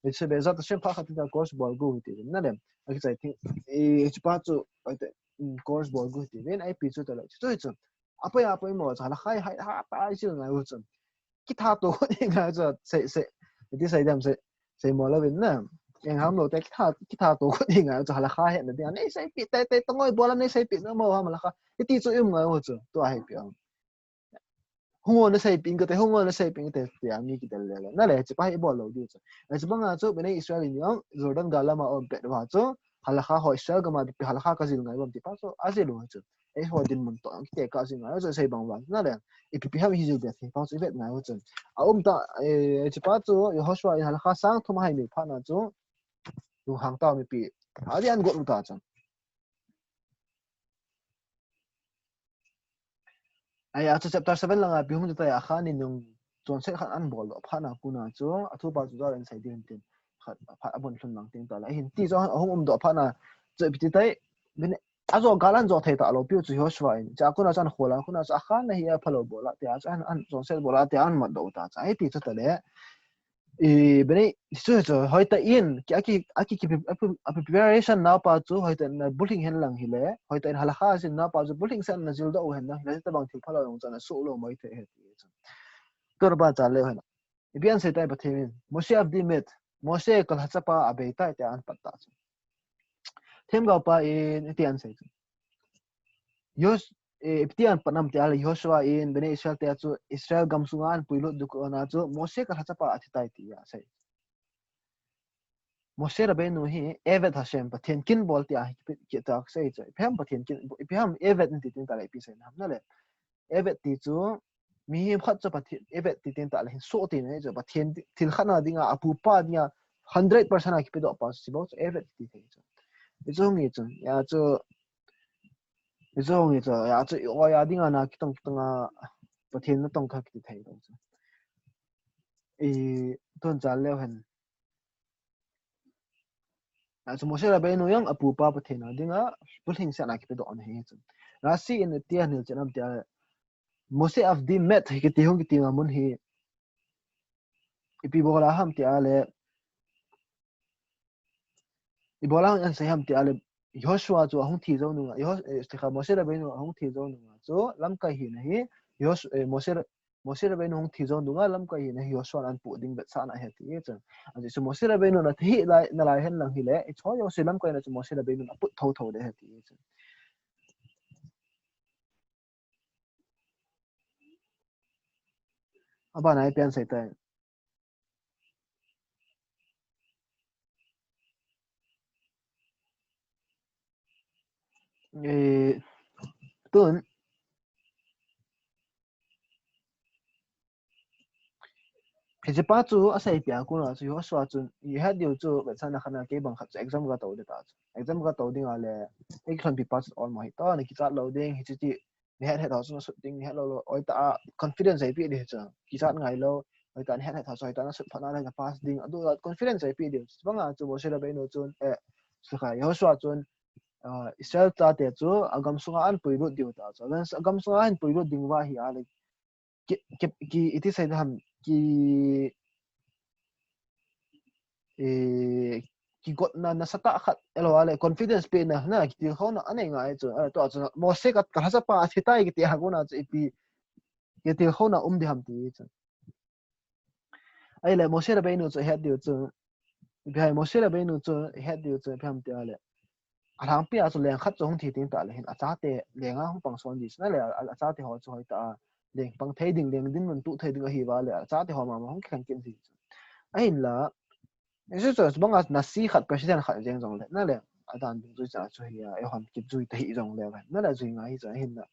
Hichu Be'ezrat Hashem phat khat in course bol gu ti, na le, akichai thei, eh, hichu pa chu, ai te, mm, course bol gu ti, ven ai pi chu ta le, chu chu hi chu. Apoi, apoimo, cha halakha hi, ha, pa, ai sil ngai u chu. Kitha to got ding ngai chu, sei, sei, iti sei dam sei, sei mo louvin na. Eng ham lou te kitha, kitha to got ding ngai chu, halakha hetna ding. Nei seipi, te, te, tangoi bola nei seipi, na mo ham halakha. Iti chu um ngai u chu, tua hi pi ang. Hung o na seipi, ka te, hung o na seipi, ka te, tia mi kidel le le. Na le, chu pa hi bol lou diu chu. Achubang a chu, Bnei Israel in jong, Jordan gal lama um pet uva chu, halakha ho Israel gam a, ipi halakha ka jil ngai u ham ti pa chu, ajil u chu. Eiho dinmun toh, kite ka jil ngai u chu sei bang uva. Na le, ipi ipi ham hi jil be thei pa chu i vet ngai u chu. A um ta, eh, chu pa chu, Yehoshua in halakha sang thum ahai mil phat na chu, lunghang tau mipi. Adi an got u ta chu. Ai, a chu chapter seven langa ipi hung ti ta a kha ni nung chonset khat an bol doh phat na kon a chu, a thu pa chu jal in sei ding tin. Khat, phat a bun lhun lang teng tah le. Ahin ti chu ahung um doh phat na chu ipi ti tai, bin, a jo gal an jo thei ta lou pi u chu Joshua in. Cha kon a chu an khol a kon a chu a kha na hi a phalou bol a tia chu an, an chonset bol a tia an mat doh ta chu. Ai ti chu ta le. I, bini, chu, chu, hoitah in, ki, aki, aki, ki, a, a preparation nau pa chu, hoitah in na bulhing hen lang hile, hoitah in halakha sin nau pa chu, bulhing san na jil doh hen lang hile, tabang thil phalou jong chan a suh lou mai thei he ti chu. Tua pa cha leu hen. Ipi asei tai Pathen in, Moshe avdi met, Moshe kalha chapa abei tai tia an pat ta chu. Themgao pa in, iti asei chu. Yos-, eh, iti an pat nam tia le Joshua in, Bnei Israel tia chu, Israel gam sunga an puilut duk ona chu, Moshe kalha chapa athi tai tia asei. Moshe Rabbeinu hi, Eved Hashem, Pathen kin bol tia hi ki, ki ta sei chu. Ipi ham Pathen kin, ipi ham Eved in ti tin ta le ipi sei nam na le. Eved ti chu, mihem khat chu Pathen, Eved ti tin ta le hin so ti na chu, Pathen thil khat na dinga, apu pa dinga, hundred percent a kipe doh pa chu, si bou chu Eved ti thei chu. I chu ngi chu, ya chu, I chu ngi chu, ya chu, i oi a dinga na kitong kitong a, Pathen na tong kha kiti thei lo chu. I tun cha leu hen. Ya chu Moshe Rabbeinu jong apu pa Pathen a dinga, bulhing san a kipe doh na hi chu. Rashi in tia nil chenam tia, Moshe avdi met hi kiti hung kiti nga mun hi. ipi bol a ham ti a le, ipi bol a hung an sei ham ti a le, Joshua chu ahung thi jou nunga, Josh-, eh, sikha Moshe Rabbeinu ahung thi jou nunga chu lamkai hina hi, Josh-, eh, Moshe Ra-, Moshe Rabbeinu hung thi jou nunga lamkai hina hi Joshua in ahin pu ding vetsahna ahi ti chu. Ajeh chu Moshe Rabbeinu na thi lai, na lai hen lang hile, i choi Moshe lamkai na chu Moshe Rabbeinu in apu thotho ding ahi ti chu. Abana ipi asei tai. Eh, tun, hiche pa chu asei pia kona chu, Joshua chun, i het diu chu, vetsahna khat na kei bang khat chu exam ka to ding ta chu. Exam ka to ding a le, ei kilhonpi pa chu ol mo hi ta, na kichat lou ding, hiche ti, na het het ho chu na sut ding, na het lou lou, oi ta a, confidence ei pi ding chu, kichat ngai lou, oi ta na het het ho chu, oi ta na sut phat na le na pass ding, adu confidence ei pi ding. Banga chu Moshe Rabbeinu chun, eh, sikha, Joshua chun, ah, Israel chate chu, agam sunga ahin puilut diu ta chu. Agam, agam sunga ahin puilut ding uva hi a le, ki, ki, ki, iti sei ding ham, ki, eh, kigotna nasatah khat, ahilou le, confidence pena, na, kitilkhouna anei ngai chu, eh, tua chu, Moshe ka, ka lhasapa athi tai kiti a kona chu, ipi, kitilkhouna um ding ham ti chu. Ahile, Moshe Rabbeinu chu, i het diu chu, ipi ham, Moshe Rabbeinu chu, i het diu chu, ipi ham ti a le, alhangpi a chu leng khat chu hung thi teng tah le hin, achate lenga hung pang son ding chu na le, a, achate ho chu hoi ta a, leng pang thei ding, leng dinmun tuh thei ding ahi uva le, achate ho mama hung kikhen kit ding chu. Ahinla, hichu chu banga nasi khat, president khat jeng jong le, na le, adan ding jui cha chu hi a, eihon kijui ta hi jong le, na le jui ngai hi chu ahinla.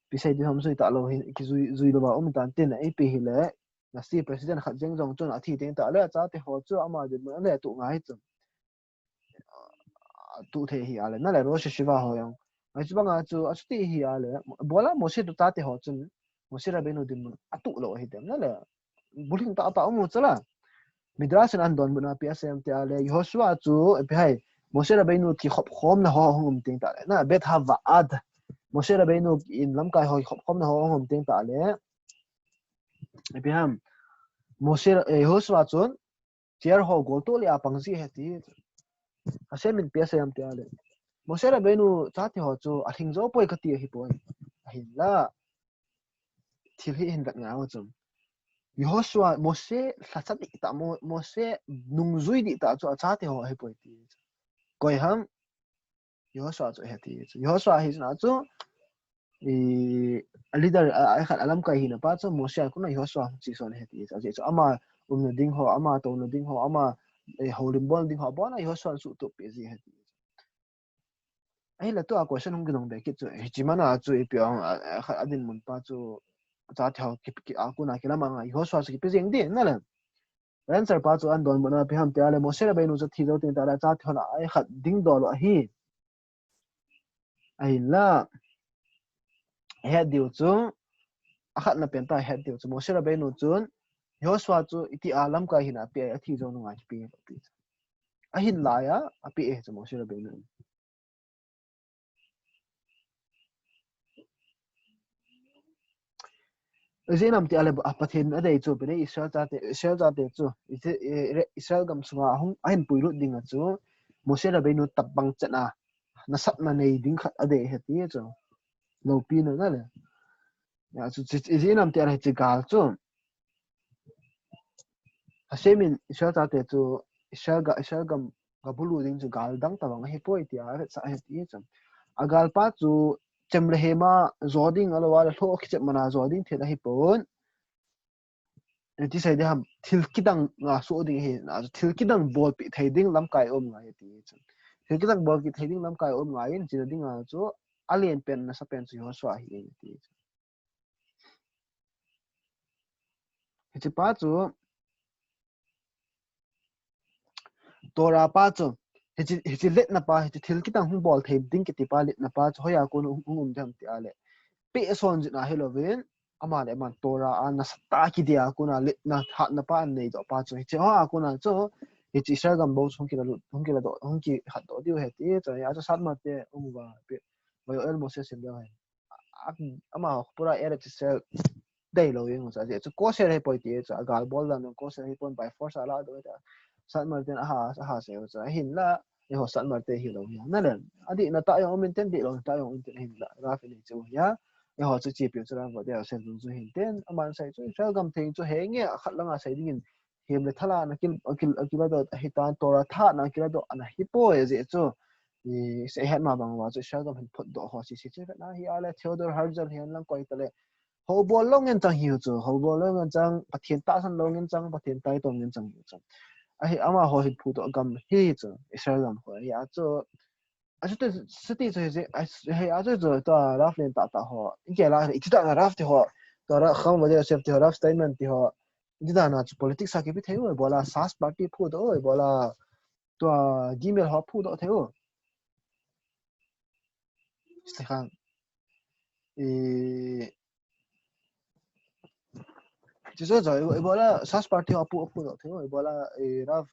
Ipi sei ding ham jui ta lou hi, kijui, jui lou va um tan tin, ipi hile, nasi president khat jeng jong chun athi teng tah le, achate ho chu ama dinmun a le tuh ngai chu. Tuh thei hi a le, na le Rosh Yeshiva ho jong. Hichu banga chu, achuti hi a le, ibola Moshe chu chate ho chun, Moshe Rabbeinu dinmun atuh lou ahi dem, na le, bulhing tah tah um u chu la. Midrash in ahin donbutna ipi asei em ti a le, Joshua chu, ipi ham, Moshe Rabbeinu kikhop khomna ho hung um teng tah le, na, Bet Havaad, Moshe Rabbeinu in lamkai ho kikhop khomna ho hung um teng tah le, ipi ham, Moshe, eh, Joshua chun, chair ho goltoh le a pang ji ahi ti. Hashem in ipi asei em ti a le, Moshe Rabbeinu chate ho chu alhing jou poi kati ahi poi. Ahinla, thil hi hin vet ngai u chu. Joshua, Moshe lhacha dih tah, Mo-, Moshe nungjui dih tah chu achate ho ahi poi ti. Koi ham, Joshua chu ahi ti chu. Joshua hi chu na chu, i, a leader, a, a khat a lamkai hina pa chu, Moshe a kona Joshua hung chi son ahi ti chu. Ajeh chu ama umna ding ho, ama touna ding ho, ama, eh, houlim bol ding ho, abona Joshua in suhtup peh ji ahi ti chu. Ahile tua question hung kidong be kit chu, hiche mana chu ipi ong, a, a, a dinmun pa chu, chate ho ki, ki, a kona kilam a ngai, Joshua chu kipe jeng ding, na le. Answer pa chu ahin donbutna ipi ham ti a le, Moshe Rabbeinu chu thi jou teng tah le, chate ho na a khat ding dol u ahi. Ahinla, het diu chu, akhatna pen ta het diu chu, Moshe Rabbeinu chun, Joshua chu iti a lamkai hina ape, athi jou nunga kipe, ape. Ahin lai a, ape e chu Moshe Rabbeinu. Ijeh inem ti a le, a Pathen in adei chu, ipi ham, Israel chate, Israel chate chu, Ise-, eh, Israel gam sunga ahung, ahin puilut ding a chu, Moshe Rabbeinu tabang chet a, nasatna nei ding khat adei ahi ti chu. Loupina na le. Ya chu, chi, ijeh inem ti a le, hiche gal chu. Hashem in Israel chate chu, Israel ga, Israel gam ga bulu ding chu gal dang tabang ahi poi tia avetsah ahi ti chu. A gal pa chu chem le hem a jo ding ahilou le lhoh kichep man a jo ding thil ahi pon. Iti sei ding ham, thil kidang a soh ding ahi, na, thil kidang bolpeh thei ding lamkai um ngai ti chu. Thil kidang bolpeh thei ding lamkai um ngai in, china ding a chu, alen pen, nasa pen chu Joshua ahi ti chu. Hiche pa chu, Torah pa chu, hiche, hiche letna pa, hiche thil kidang hung bol thei ding kiti pa letna pa chu, hoiya kon hung, hung um ding ham ti a le. Pehson jing ahilouvin, ama le aman Torah a nasatah a kidei a kona letna hatna pa anei doh pa chu. Hiche hoa kona chu, hiche Israel gam bou chu hung kila lut, hung kila doh, hung kihat doh diu ahi ti chu, ya chu Satmar te um uva, pe, Vayoel Moshe sim ding ahi. A, ama pura Eretz Israel deilou jeng u chu, ajeh chu kosher ahipoi ti chu, agal bol dan kosher ahipon by force ala doh ta. Satmar ten aha, aha sei u chu, ahinla, eiho Satmar te hilou hi. Nale, adihna tah jong um intin, dihlou tah jong um intin, ahinla, Rav in eichu hi a, eiho chu chepiu chu Rav Ovadia Yosef jong chu hin tin, aman sei chu, Israel gam theng chu henge, akhat langa sei dingin, hem le thala na kil, akil, akila doh, ahitan Torah tha na kila doh, ana hipoi ajeh chu, i, sei het ma bang uva chu, Israel gam hin phutdoh ho, sese chu, na hi a le, Theodor Herzl hin lang koi ta le, Houbol lou ngen chang hiu chu, houbol lou ngen chang, Pathen tahsan lou ngen chang, Pathen taitom ngen chang hiu chu. Ahi, amaho hin phutdoh gam hi chu, Israel gam ho hi a chu. Achuti, chuti chu hi, hi a chu chu, tua Rav len tah tah ho. Inke la, iti dan a Rav ti ho. Tua Rav Chaim Ovadia Yosef ti ho, Rav Steinman ti ho. Iti dan a chu politics a kipe thei u, ibola Shas party phutdoh u, ibola tua Gimel ho phutdoh thei u. Slikhang. I, chuchu chu, ibola Shas party ho phu, phutdoh thei u, ibola, i, Rav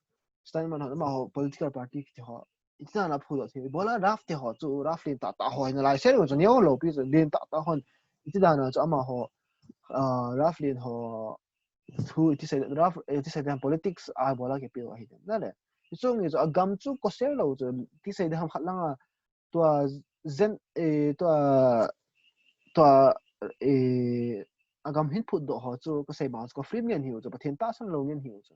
Steinman ho, amaho political party kiti ho. Iti dan a phutdoh thei u, ibola Rav te ho chu, Rav len tah tah ho hin lai sei u chu, neo lou pi chu, len tah tah hon. Iti dan a chu amaho, ah, Rav len ho, thu iti sei, Rav, iti sei dan politics a ibola kipe u ahi den. Nale. Chuchu nge chu, agam chu kosher lou chu, iti sei dan ham khat langa, tua zen, eh, tua, tua, eh, agam hin phutdoh ho chu, kasei bang chu, kafree ngen hiu chu, Pathen tahsan lou ngen hiu chu.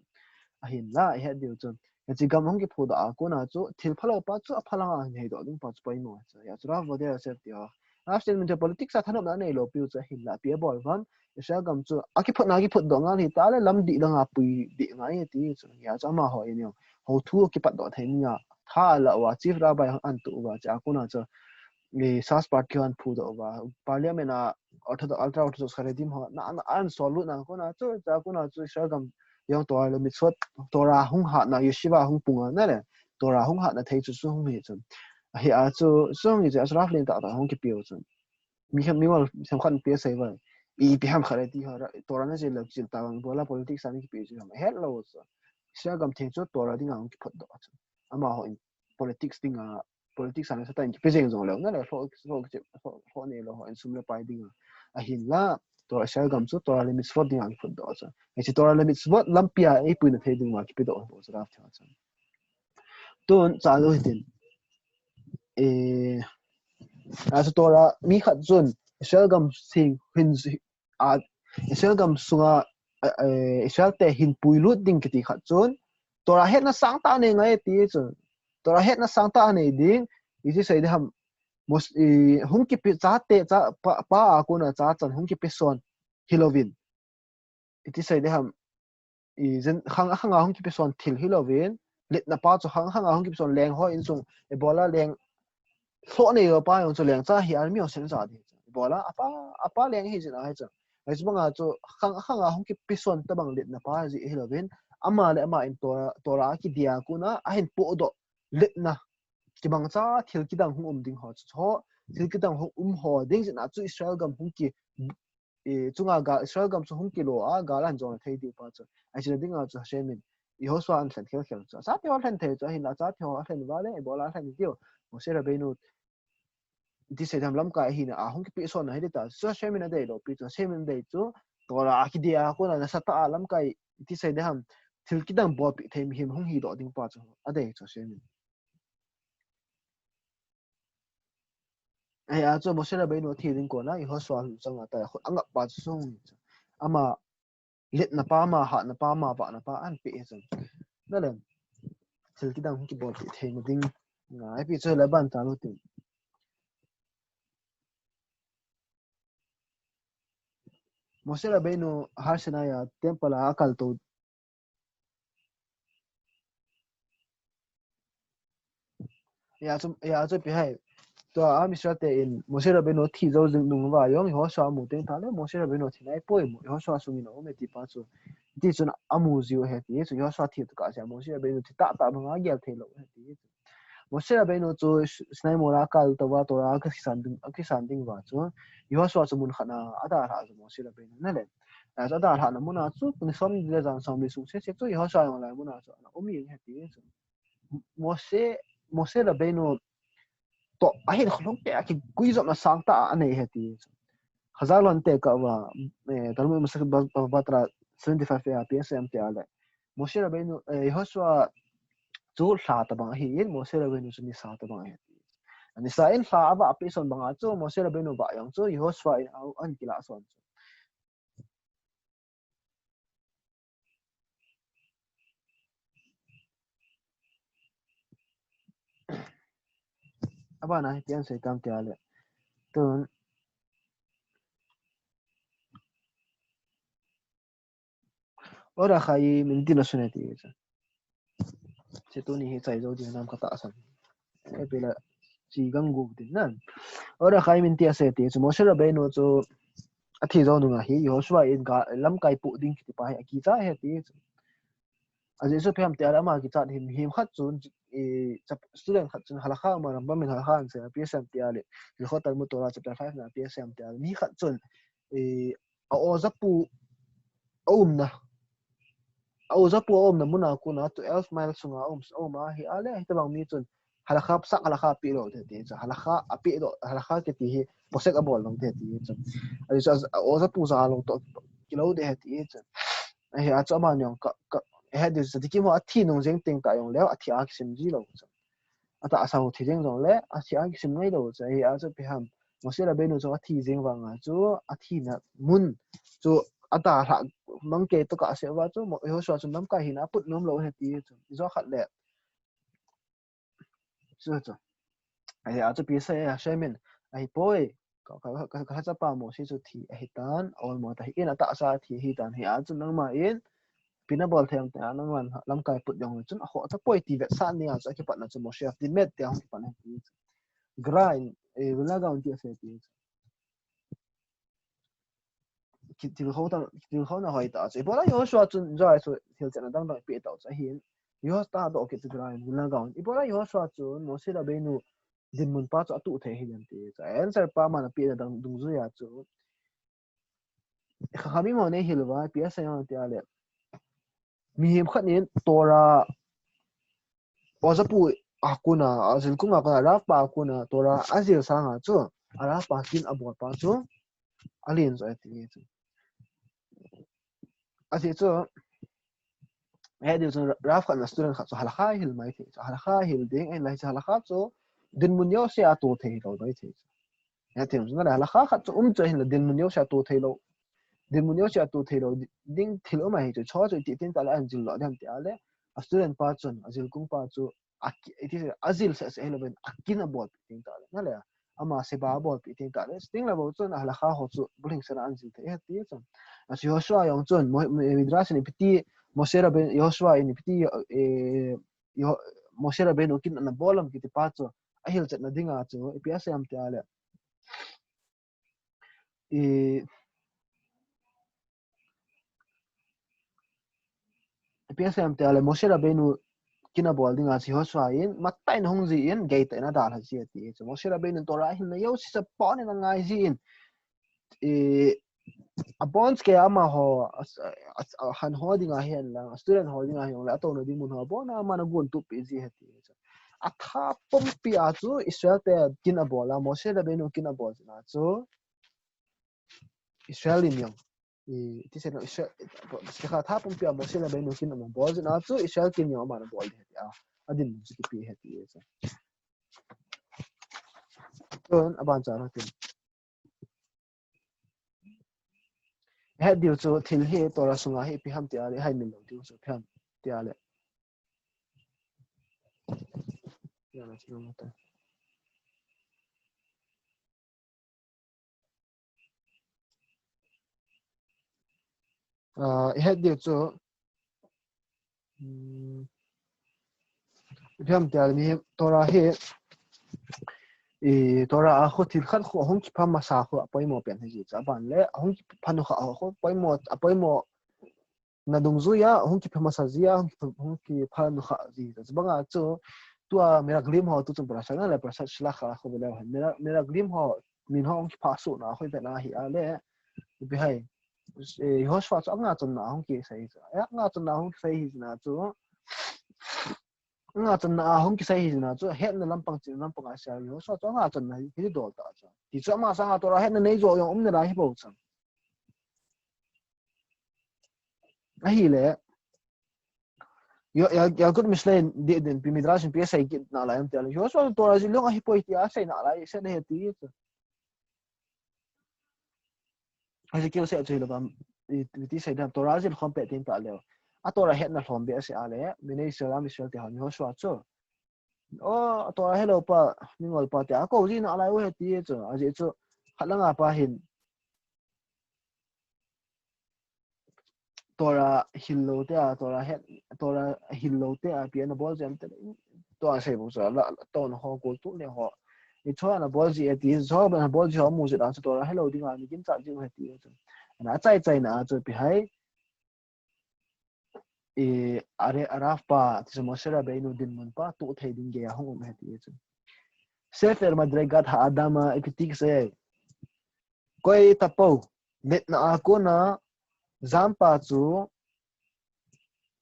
Ahinla, ihet diu chu. Hiche gam hung kiphutdoh a kona chu, thil phalou pa chu, apha langa hin heidoh ding pa chu poimo chu. Hia chu Rav Ovadia Yosef ti ho. Rav Steinman chu politics a thanopna neilou piu chu, ahinla, ipi abol uvam, Israel gam chu, akiphutna, akiphutdoh ngal hita le, lam dih dang a pui dih ngai ti chu. Hia chu amaho in jong, hou thu kipatdoh thei nia, tha ala uva, Chief Rabbi hon an tu uva, chu a kona chu, i, Shas party hon phutdoh uva, Parliament a Orthodox, ultra Orthodox Haredim ho, na, na, an sol lut na kona chu, chu a kona chu Israel gam jong Torah le Mitzvot, Torah hung hatna, yeshiva hung pung a, nale, Torah hung hatna thei chu chu hung hi chu. Ahi a chu, chu hung hi chu, a chu Rav len tah tah hung kipe u chu. Mi khat, mi mal sem khat pe sei vai. Ipi ham khat le ti ho, Torah na jil le jil ta vang, ibola politics a na kipe chu ham. Hello chu. Israel gam theng chu Torah dinga hung kiphutdoh chu. Amaho in politics dinga, politics a nasatah in kipe jeng jong leu, nale, lho, lho, lho, lho neilou ho in sum le pai dinga. Ahinla, tua Israel gam chu Torah le Mitzvot dinga kiphutdoh chu. Hiche Torah le Mitzvot lampi a eipuina thei dinga kipedoh ho chu Rav te ho chu. Tun, cha lou hitin. Eh, a chu Torah mi khat chun Israel gam sing hin, a, Israel gam sunga, a, a, Israel te hin puilut ding kiti khat chun, Torah hetna sangtah nei ngai ti chun. Torah hetna sangtah nei ding, iti sei ding ham, Mos-, i, hung kipe chate, cha, pa, pa a kona cha chan hung kipe son hilouvin. Iti sei ding ham, i, zen, khang, khang a hung kipe son thil hilouvin, letna pa chu khang, khang a hung kipe son leng ho insung, ibola leng, lho neilou pa jong chu lengcha hi army ho sen ja ding. Ibola, apa, apa leng hi jin ahi chu. Hiche banga chu, khang, khang a hung kipe son tabang letna pa jeh hilouvin, ama le ama in Torah, Torah a kidia kona, ahin pohdoh letna. Kibang cha thil kidang hung um ding ho chu, ho, thil kidang hung um ho ding jeh a chu Israel gam hung ki, i, chunga gal, Israel gam chu hung kilo a, gal ahin jona thei diu pa chu. Ahi chu dinga chu Hashem in, Yehoshua ahin lhen khel khel chu. Chate ho lhen thei chu, ahinla chate ho alhen uva le, ibola alhen diu. Moshe Rabbeinu, iti sei ding ham lamkai ahina a, hung kipe son ahi ding ta. Chu Hashem in adeilou pi chu, Hashem in adei chu, Torah a kidia kona nasatah a lamkai, iti sei ding ham, thil kidang bolpeh thei mihem hung hidoh ding pa chu. Adei chu Hashem in. Ahi a chu Moshe Rabbeinu athi ding kona, Yehoshua lungchang a tai, khut angap pa chu sung. Ama letna pa, ama hatna pa, ama vahna pa ahin pe chu. Nale, thil kidang hung kibolpeh theina ding. Nga, ipi chu le ban ta lou tin. Moshe Rabbeinu Har Sinai a temple a akaltou. Hia chu, hia chu ipi ham. Tua Am Israel te in Moshe Rabbeinu thi jou jing nung uva jong, Yehoshua amu teng tah le, Moshe Rabbeinu thi naipoi, Yehoshua sungin aum e ti pa chu. Ti chun amu jiu ahi ti chu, Yehoshua thi tokah jeh a Moshe Rabbeinu thi tahtah banga gel theilou ahi ti chu. Moshe Rabbeinu chu Sinai mol a akaltou va Torah akisan ding, akisan ding uva chu, Yehoshua chu mun khat na adalhah chu Moshe Rabbeinu nale. Adalhahna mun a chu, ni som ni le jan som ni sung sese chu, Yehoshua jong lai mun a chu, ana um jeng ahi ti chu. Moshe, Moshe Rabbeinu toh ahin kholhung te a kiguijopna sangtah anei ahi ti chu. Chazal hon te ka va, eh, Talmud Masechet Ba-, Ba-, Batra seventy-five a P S M te ale. Moshe Rabbeinu, eh, Yehoshua chu lha tabang ahi in, Moshe Rabbeinu chu nisa tabang ahi. Nisa in lha ava api son banga chu, Moshe Rabbeinu va jong chu, Yehoshua in a, an kila son chu. Abana hi tian sei tam tia le. Tun. Ora khai min tin a sune ti. Se tuni hi chai zo di nam ka ta san. He pela chi gang gu din nan. Ora khai min ti a se ti. Chu Moshe Rabbeinu chu a thi zo nunga hi Yehoshua in ga lamkai pu ding kiti pa hi a kicha he ti. A Jesu phiam tia le ama kichat him, him khat chun, i, chap-, student khat chun halakha ama rambam in halakha an se, P S M tia le, Hilchot Talmud Torah chapter five na P S M tia le, mi khat chun, i, a ojapu a umna, a ojapu a umna muna kuna twelve mile sunga um, um ahi a le, hitabang mi chun, halakha, psak halakha pi lo te ti chu. Halakha a pi lo, halakha kiti hi posek a bol lo te ti chu. A chu a, a ojapu ja lo to kilo te ti chu. Ahi a chu ama nyong ka, ka, he di chu tikim ho a thi nung jeng teng ta jong le, a thi a kisim ji lo chu. A tahsa ho thi jeng jong le, a thi a kisim ngai lo chu. Ahi a chu pi ham. Moshe Rabbeinu chu a thi jeng vanga chu, a thina mun chu a ta hla mang ke to ka se va chu, Mo-, Yehoshua chu lamkai hina a put nom lo he ti chu. I jo khat le. Chu chu. Ahi a chu pi sa ya shemin. Ahi poi. Ka, ka, ka, ka chapa Moshe chu thi ahi tan, a ol mo ta hi in a tahsa thi ahi tan hi a chu nangma in. Pina bol them te a nangman lamkai put jong chun a ho ta poi ti vet sa ni a chu a kipatna chu Moshe of the met te a hung kipatna ti chu. Grind, eh, Vilna gaon ti a se ti chu. Ki-, thil ho ta, thil ho na hoi ta chu. Ibola Yehoshua chun jai chu thil chenna dang dang pi ta chu ahin. Yehoshua ta do ki chu Vilna gaon. Ibola Yehoshua chun Moshe Rabbeinu dinmun pa chu a tu thei hi jan ti chu. Answer pa man a pi na dang dungjuia chu. Kha kha mi mo nei hil va, P S A ti a le. Mihem khat nin Torah ojapu a kona, a jilkung a kona, Rav pa a kona, Torah a jil sanga chu, a Rav pa kin a bol pa chu, a lin jo e ti chu. A ti chu, he di chu Rav khat na student khat chu halakha hil mai thei chu, halakha hil ding, en lai chu halakha chu, dinmun jouse a tu thei lo mai thei chu. He ti chu, na le halakha khat chu um chu hin la dinmun jouse a tu thei lo. Dinmun jouse a tu thei lo, di-, ding thil um ahi chu, chu chu ti tin ta le an jil lo dem ti a le, a student pa chun, a jilkung pa chu, a ki-, iti se, a jil se se hilo ben, a kin a bol pi ting ta le, na le, ama seba a bol pi ting ta le, sting le bo chun, a halakha ho chu, bulhing sena an jil thei he ti chun. A chu Yehoshua jong chun, Mo-, Mo-, Midrash in ipiti, Moshe Rabbeinu, Yehoshua in ipiti, eh, Yeho-, Moshe Rabbeinu kin ana bol am kiti pa chu, a hilchetna dinga chu, ipi a sei am ti a le. I, ipi a sei am ti a le Moshe Rabbeinu kin a bol dinga chu Yehoshua in, mattah in hung ji in, gei tah in a dalha ji a ti chu. Moshe Rabbeinu Torah a hilna jouse chu pon in a ngai ji in, i, a bonds ke amaho, a, a, a, han ho dinga hihen lang, a student ho dinga hihen lang, a touna ding mun ho, bon a man a gun tup pi ji he ti chu. A tha pumpi a chu Israel te kin a bol a, Moshe Rabbeinu kin a bol jeh a chu Israel in jong. I, ti se no Israel, ti kha tha pumpi a Moshe Rabbeinu kin a bol jeh a chu Israel kin jong a man a bol ji he ti a. A dinmun chu kipe he ti chu. Chun, a ban cha na tin. He diu chu thil hi Torah sunga hi ipi ham ti a le, hai min lo diu chu ipi ham ti a le. Ya na thil lo ta. Ah, i het diu chu, um, ipi ham ti a le mi Torah hi, i Torah a khu thil khat khu hung kipha masa khu a poimo pen hi ji chu a ban le, hung kipha nu kha khu poimo, a poimo na dungjuia, hung kipha masa jia, hung kipha, hung kipha nu kha ji chu. Chu banga chu, tua Meraglim ho tu chun Parashat na le Parashat Shlach a khu bele hen. Mera-, Meraglim ho, min ho hung kipha su na khu ve na hi a le, ipi hai. Eh, Yehoshua chu a nga chun na hung kisei chu. Eh, a nga chun na hung kisei hi na chu. Ngachanna a hung kisei hi na chu, hetna lampang, chihna lampang a sei a, Joshua chu ngachanna hi, hi dol ta chu. Ti chu ama sanga Torah hetna nei jo jong um nalai hi bou chu. Ahile, Yo, ya, Yalkut Mishle in di, din, pi Midrash in pi sei kit nalai am tia le. Joshua Torah jil jong ahi poi tia sei nalai, sei na he ti chu. Ezekiel sei chu le bam, i, i ti sei dam Torah jil khom pe tin ta le. A Torah hetna lhom be sei a le, Bnei Israel, am Israel te hon Joshua chu. O, a Torah helou pa, mingol pa te, a ko ji nalai u he ti chu, ajeh chu, khat langa pa hin. Torah hil lou te a, Torah het, Torah hil lou te a, pi ana bol jeng te, Torah sei bou chu, la, la, Torah ho, kul tu le ho. I Torah na bol ji e ti, Torah na bol ji ho mu ji a chu, Torah helou ding a, ni kin cha ji u he ti chu. Ana chai chai na chu, pi hai. I, are, Araf pa, ti chu Moshe Rabbeinu dinmun pa, tu thei ding gei a hung um he ti chu. Sefer Madregat Ha'adam a, ipi ti kisei. Koi tapou, letna a kona, jam pa chu,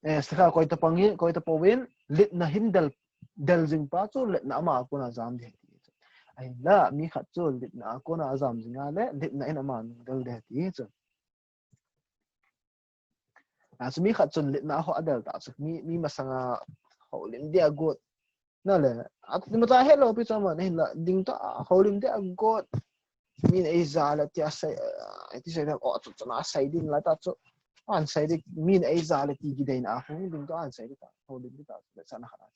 eh, sikha koi tapang hi, koi tapou in, letna hin del, del jing pa chu, letna ama a kona jam di he ti chu. Ahinla, mi khat chu, letna a kona a jam jing a le, letna in ama nung del di he ti chu. A chu mi khat chun letna ho a del ta chu mi, mi masanga holim dia got. Na le, a ti ma ta helou pi chu ma nei la ding ta holim dia got. Min ei ja le tia sei, a, ti sei da o chu chu na sei din la ta chu. An sei di min ei ja le ti gi dei na ho ding ta an sei di ta holim di ta le sa na kha.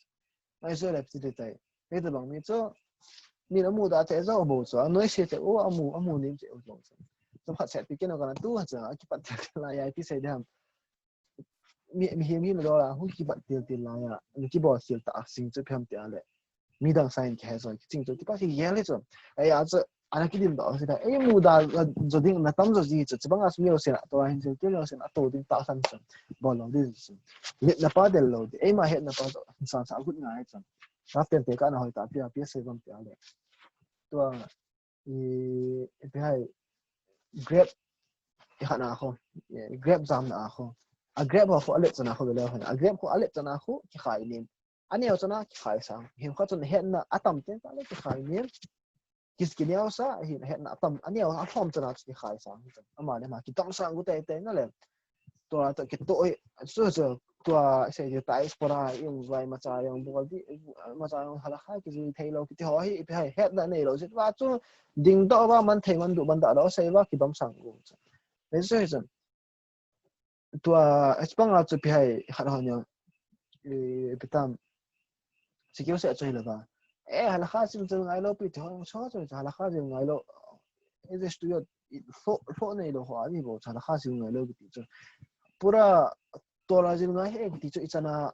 Mai so le ti de tai. Hei tabang mi chu, min amu da te zo bou chu, anoi se te o amu, amu nim te o zo chu. Chu khat se pi ken o kana tu ha chu, akipat te la ya ti sei dam. Mi, mi hi mi lo la, hu kipat til til la ya, mi kibol til ta sing chu phiam te a le. Mi dang sign ke he zo, ki ching chu, kipat si ye le chu. Ai a chu, ana kidim da o se da. Ei mu da, zo ding na tam zo ji chu, chu bang a chu mi o se na, to hin se til o se na, to ding ta san chu. Bol lo di chu. Letna pa del lo di. Ei ma hetna pa zo, san sa gut ngai chu. Rap tem te ka na hoi ta pia pia sei bam pia le. Tua, i, i pi hai, grep, i hat na kho, i, grep jam na kho. A grep ho kho a let chana kho le ho. A grep kho a let chana kho, ki khai nim. A neo chana ki khai sang. Him kha chun hetna a tam ten ta le ki khai nim. Kis ki neo sa, hi hetna a tam, a neo a lhom chana ki khai sang. Ama le ma ki tam sang gu te te na le. Tua, tua, ki to, eh, chu, chu, tua, sei, diaspora, yung vai macha yung bol di, macha yung halakha, ki jui thei lo, ki ti ho hi, ipi hai, hetna nei lo, sit va chu, ding do va, man thei man du, man da lo, sei va, ki bam sang gu. Nei sei chu. Tua, espang a chu pi hai, khat ho nyo, eh, pi tam, Secure se chu hi lo va. Eh, halakha sim chu ngai lo pi chu, so chu halakha sim ngai lo. Eh, this to your, hlo, hlo nei lo ho, ani bo, halakha sim ngai lo pi chu. Pura Torah sim ngai he pi chu i chana,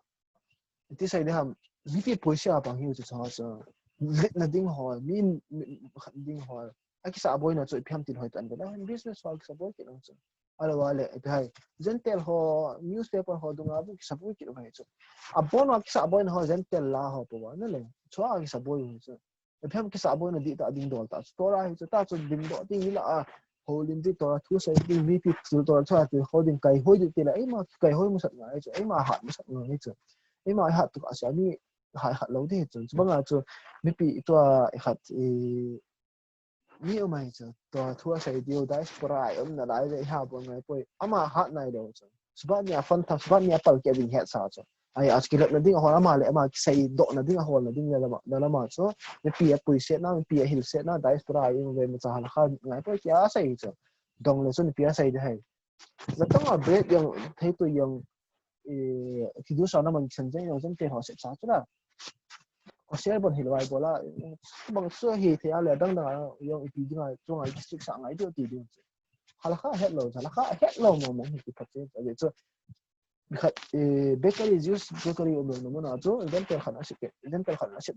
ti sei de ham, mipi poisa pang hi chu so chu. Lit na ding ho, min, min, ding ho. A kisa boi na chu i phiam tin hoi tan de la, business ho kisa boi ki lo chu. Alo ale, ipi hai. Gentile ho, newspaper ho dunga bu kisa boi ki lo hai chu. A bon wa kisa boi na ho Gentile la ho po wa, na le. Chua kisa boi ho chu. Ipi ham kisa boi na di ta ding dol ta chu. Torah hi chu, ta chu ding do ti la a. Holim di Torah thu sei di V P chu Torah chu ti ho ding kai hoi di ti la. Ei ma kai hoi mu sat ngai chu. Ei ma hat mu sat ngai chu. Ei ma hat tu ka sa mi hai hat lo di chu. Chu banga chu mipi tua hat i mi umai chu, tua thu a sei diu diaspora a um na lai ve ha bon ngai poi. Ama hat nai lo chu. Suba nia fan tha, suba nia pal ke ding het sa chu. Ai, a kilet na ding a hol ama le ama kisei do na ding a hol na ding le lama, le lama chu. Mipi a pui se na, mipi a hil se na, diaspora a um ve ma cha halakha ngai poi kia sei chu. Dong le chu mipi a sei de hai. Na tong a break yang, thei tu yang, eh, kidu sa na man chen jeng yang chen te ho sep sa chu la. Ko share bon hil vai bola, bang chu hi thei a le dang dang a yong ipi ding a, chung a district sa ngai diu ti ding. Halakha het lo, halakha het lo mo mo hi ki phat che, a chu. Khat, eh, bakery, Jewish bakery um lo mo na chu, Gentile khat a sep, Gentile khat a sep,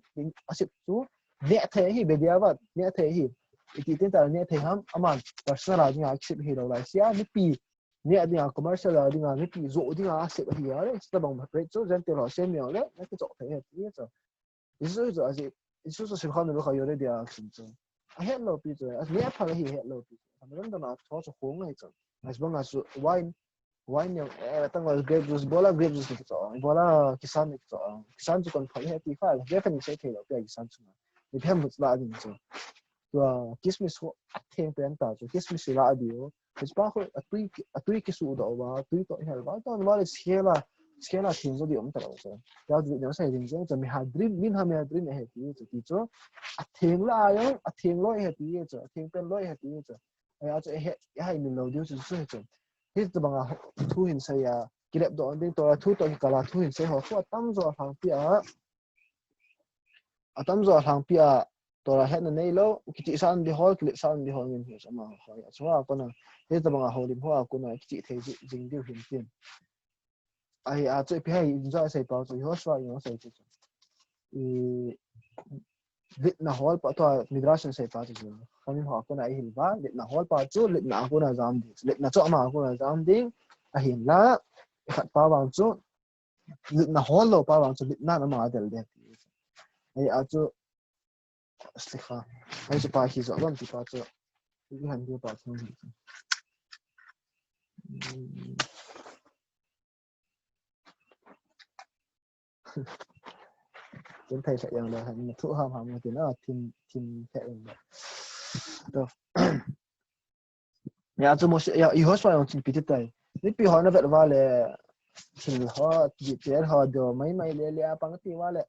a sep chu, ne thei hi, bediavat, ne thei hi. Iti tin ta ne thei ham, aman, personal a ding a sep hi lo lai sia, mipi, ne ding a commercial a ding a, mipi, zo ding a sep hi a le, sa bang break chu, Gentile ho sem yo le, na ki chok thei he ti chu. Isu chu, a ji, isu chu sim khan lo kha yo le dia sim chu. A het lo pi chu, a ne pha hi het lo pi chu. Khan ran da na tho chu khong ngai chu. Mas bang a chu wine, Wine neo, eh, tang grape juice, bola grape juice ni kicho, bola kisan ni kicho. Kisan chu kon phai he ti kha, grape ni sei thei lou, pia kisan chu. Ni phem la ding chu. Tua kismis ho atheng pen ta chu, kismis la diu. Kispa ho atui, atui kisu do ba, tui to hel ba, to ba le skela, skela theng zo di um ta lou chu. Ya di ne sai ding chu, mi ha dream, min ha mi ha dream he ti chu, ti chu. Atheng la yo, atheng loi he ti chu, atheng pen loi he ti chu. Ai a chu he, hai min lou diu chu chu he chu. Hi chu banga thu hin sei a, kilep do ding to, thu to kikala thu hin sei ho, thu atam jo hang pi a. Atam jo lhangpi a, Torah hetna neilou, kiti san di hol, kilet san di hol ngin hi sama hoi. Achunga kona, hitabanga holim hoa kona, kiti thei jing diu hin tin. Ahi a chu ipi hai, injo sei pau chu, Joshua in sei chu. I, letna hol pa, tua Midrash in sei pa chu. Kami hoa kona ihil ba, letna hol pa chu, letna a kona jam ding. Letna chu ama a kona jam ding, ahinla, khat pa vang chu, Litna hol lou pa vang chu litna na ma del de. Ai a chu slikha. Ai chu pa hi zo lom ti pa chu. Ni han di pa chu. Tin thai sa yang da han thu ham ham tin a tin tin thai yang da. To. Ya chu Moshe, ya, Yehoshua jong chu ipi ti tai. Mipi ho na vet uva le, thil ho, detail ho, do mai mai le le a pang ti uva le.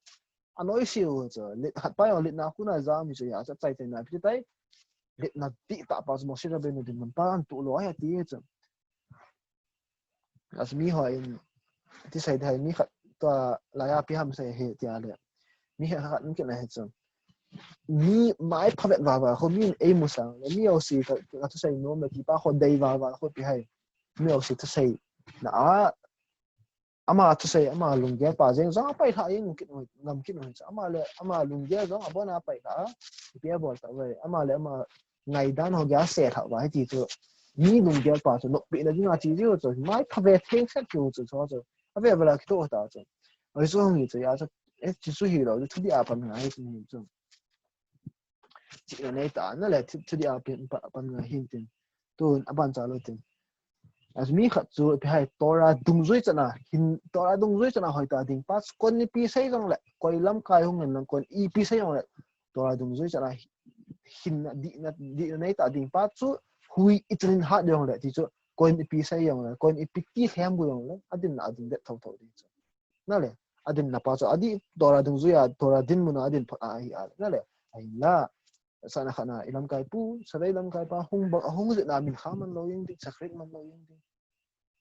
Anoi siu chu, lit, khat pa jong litna a kona jam hi chu ya, chu chai chai na ipi ti tai. Litna dihtah pa chu Moshe Rabbeinu dinmun pa ahin tuh lou ahi ti chu. As mi ho in, ti sei dai mi khat tua laiya ipi ham sei hi tia le. Mi khat khat in kina hi chu. Mi mai phavet vava ho mi in ei mu sang le mi osi ka, ka thusei nom le ti pa ho dei vava ho ipi hai. Mi osi thusei na a, ama thusei, ama lunggel pa jeng jong apai lha jeng kit noi, ngam kit noi chu. Ama le, ama lunggel jong abona apai lha. Ipi abol ta ve. Ama le, ama ngaidan ho gei a se lha uva hi ti chu. Mi lunggel pa chu, noppi na dinga chi jiu chu. Mai phave theng set chu chu chu chu. Ave vala kito ta chu. Oi chu hung hi chu ya chu. E chi chu hi lo, chu di a pan ngai chu hi chu. Chi na nei ta, na le chu di a pan, pan ngai hin tin. Tun a ban cha lo tin. As mi khat chu ipi hai Torah dungjui chana, hin Torah dungjui chana hoi ta ding pa chu kon ipi sei jong le, koi lamkai hung hin lang kon ipi sei jong le, Torah dungjui chana hin na di na, di na nei ta ding pa chu hui i chan in hat jong le, ti chu kon ipi sei jong le, kon ipi ti khem bu jong le, adin na adin det tho tho ding chu. Na le, adin na pa chu adi Torah dungjui a, Torah dinmun a adin phot a hi a le, na le, ahi la, Sana khana i lamkai pu, Sarai lamkai pa, hung ba, hung jeh na min kha man lou jeng ding, sakrit man lou jeng ding.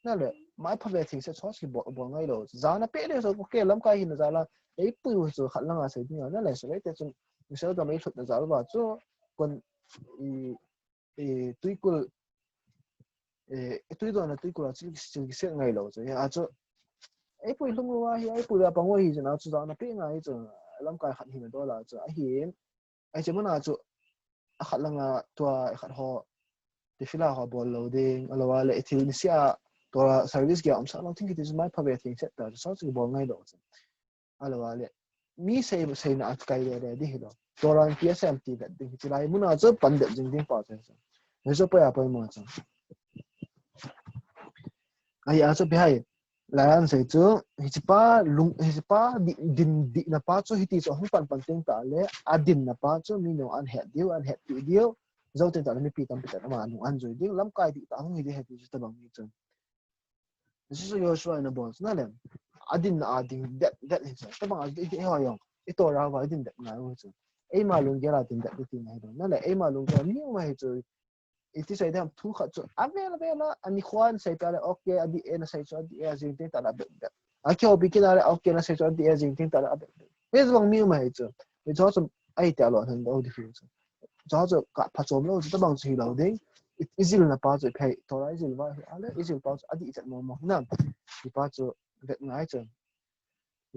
Na le, mai phave thing se chos ki bol, bol ngai lou. Jana pe le so, okay, lamkai hin jala, ei pui u chu khat langa sei ding, na le, Sarai te chun, Israel gam ei lhut na jal ba chu, kon, i, i, tuikul, i, tuidon na tuikul a chu, chu, chu, ngai lou chu, ya chu, ei pui lhung lou a hi, ei pui la pang u hi, jana chu jana pe ngai chu, lamkai khat hin dol a chu, ahi, Ai che mana chu, a khat langa tua, a khat ho, tefillah ho bol lou ding, a lou a le, i thil ni sia, Torah service gei a um sa lou, thing kiti chu mai phave thing set ta, chu sa chu bol ngai lou chu. A lou a le, mi sei, sei na at kai le le, di hi lou. Torah an P S M ti vet ding, hi chu lai muna chu pan det jing ding pa chu. Ni chu poi a poi mo chu. Ai a chu ipi hai, Lai an sei chu, hiche pa lung, hiche pa di, din, dihna pa chu hiti chu ahung pan pan teng tah le, adinna pa chu mi nung an het diu, an hetpi diu, jou teng tah le mipi tampi tah in ama nung an jui diu, lamkai dihtah hung hi ding ahi ti chu tabang mi chu. Hiche chu Joshua in abol chu na le, adinna a ding det, det hi chu, tabang a ding hi ho jong, i Torah uva i din det ngai u chu. Eima lunggel a din det ti ngai ding, na le, eima lunggel a mi um ahi chu, Iti sei ding ham thu khat chu avel avel a, ani khuan sei ta le, okay, adih e na sei chu adih e, ajing teng tah le abel bel. Akihoupi kit a le, okay, na sei chu adih e, ajing teng tah le abel bel. Hichu bang mi um ahi chu. Hichu chu ahi tia lou hen dou ding hi chu. Chu chu ka phachom lou chu tabang chu hi lou ding. I, i jilna pa chu phei, Torah i jil uva hi a le, i jil pa chu adih chet mo mo hinam. Hi pa chu vet ngai chu.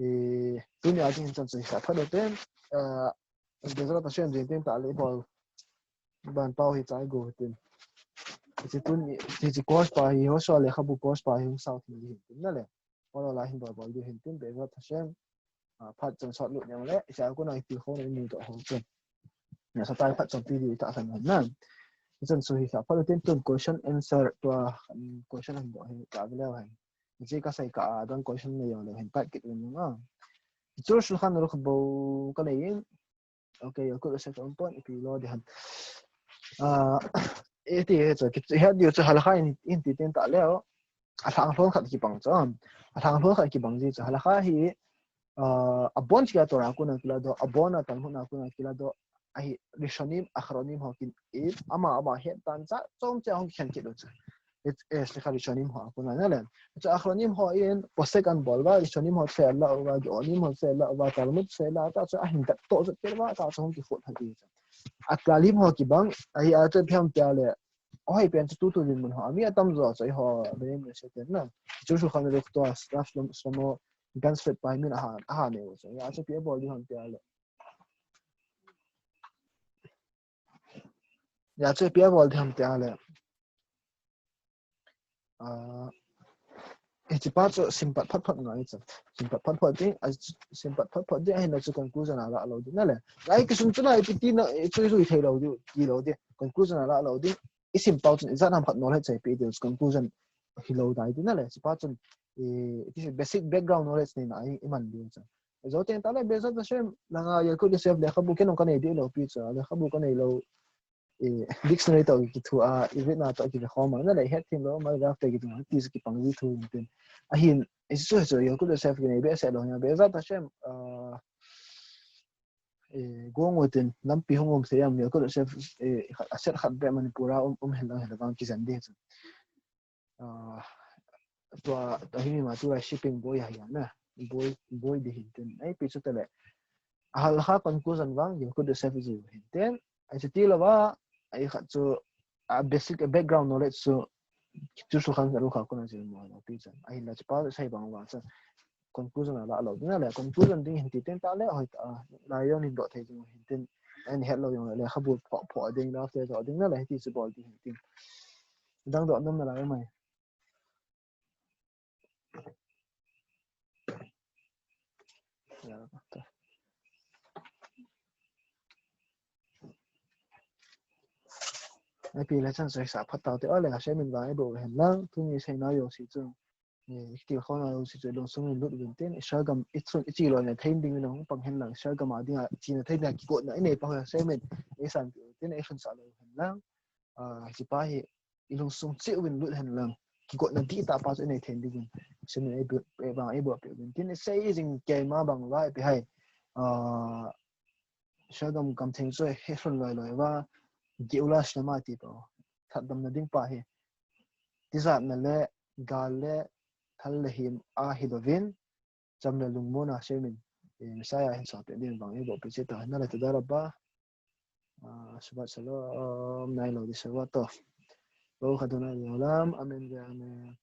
I, tuni a ding hin chan chu hi kha phat lou ten. Ah, Bezrat Hashem jing teng tah le i bol. Ban pau hi chai go tin. Hiche tun, hiche course pa hi, Joshua lekhabu course pa hi hung sao thei ding hin tin na le. Olo la hin bol bol ding hin tin, Bezrat Hashem. Ah, phat chan sot lut jeng le, hiche a kona i tilkhouna i mu doh ho chun. Nasatah in phat chompi ding i tahsan u ahi na. Hichan chu hi sa phat tin tun question answer tua, um, question han doh hi ka ve leu hen. Hiche ka sei kah a dang question nei jong leu hen pat kit un nung a. Church Shulchan Aruch bou ka nei in. Okay, Yalkut Yosef on point ipi lo di ham. Ah, iti he chu, het diu chu halakha in, in ti tin ta leu. A lhang hlon khat kibang chu. A lhang hlon khat kibang ji chu halakha hi, ah, a bon chu Torah a kon a kiladoh, a bon a Talmud a kon a kiladoh. Ahi Rishonim, Achronim ho kin, i, ama, ama het tan cha, chom cha hung khen kit u chu. It, eh, slikha Rishonim ho a kon a na le. Chu Achronim ho in, posek an bol uva, Rishonim ho chu a la uva, Geonim ho chu a la uva, Talmud chu a la, ta chu ahin kat to chu kit uva, ta chu hung kikhut ha ti chu. A Klalim ho kibang, ahi a chu ipi ham tia le. Oi, pen chu tutu dinmun ho, ami atam jo chu, i ho, beim le se ten na. Chu Shulchan Aruch tua, Rav Shlomo, Shlomo Ganzfeld pa hi min aha, aha neu chu. Ahi a chu ipi abol di ham tia le. Ahi a chu ipi abol di ham tia le. Ah, hiche pa chu sim pat phat phat ngai chu. Sim pat phat phat ding, a sim pat phat phat ding, ahin la chu conclusion a la lo ding na le. Lai kisum chu na ipi ti na, chu zui thei lo ding, ti lo ding. Conclusion a la lo ding. I sim pau chun, i jat ham khat knowledge chu ipi ding, conclusion hi lo dai ding na le. Hiche pa chun, i, i basic background knowledge nei na, i, i man ding chu. Zo teng ta le, Be'ezrat Hashem, langa Yalkut Yosef lekhabu kei nung ka nei ding lo pi chu, lekhabu ka nei lo, eh, dictionary toh kithu a, Ivrit na toh kive khom a, na le het them lou, Malbim te kithu a, ti chu kipang ji thu in tin. Ahin, eh, chu, chu, Yalkut Yosef kinei behseh lou, nia, Be'ezrat Hashem, ah, eh, gong u tin, lampi hung um thei am, Yalkut Yosef, eh, a set khat beh Manipur a um, um hen lang hen vang kijen ding chu. Ah, tua, tua hi mi ma tua shipping boi ahi na. Boi, boi di hin tin. Ahi pi chu tale. A halakha conclusion vang, Yalkut Yosef ji hin tin. Ahi chu ti lou va, ahi khat chu, a basic, a background knowledge chu, chu Shulchan Aruch a kon a jil mo lo pi chu. Ahi la chu pa sai bang va chu. Conclusion a la lo ding le, conclusion ding hin ti teng ta le, hoi ta, lai jong hin doh thei jong hin tin, ahin het lou jong le, lekhabu phoh, phoh ding, la te doh ding le, hiti chu bol ding hin tin. Dang doh nom na lai mai. Ya, ta. Ahi pi le chan sei sa phat tau te, ole, Hashem in vang eiboh hen lang, tuni sei na jouse chu. Eh, i kitilkhouna jouse chu i lungsung in lut uvin tin, Israel gam i chun i chi loi na thei ding in hung pang hen lang, Israel gam a ding a, i chi na thei ding a kigotna i nei pa ho Hashem in, eisan pi u tin, eilhunsah lou hen lang. Ah, hiche pa hi, i lungsung cheh uvin lut hen lang. Kigotna dihtah pa chu i nei thei ding in. Hashem in eiboh, ei vang eiboh peh uvin tin, i sei jing keima bang uva ipi ham. Ah, Israel gam gam theng chu he lhon loi loi uva, Geula Shlema ti pa. Thatdamna ding pa hi. Tijatna le, gal le, thal le him a hilouvin, cham le lungmon a Hashem in, eh, Messiah hin sapeh ding vang eiboh peh cheh ta hen lang, toda rabba. Ah, Shabbat Shalom, nai lo di Shabbat Tov. Baruch Adonai leolam, amen ve amen.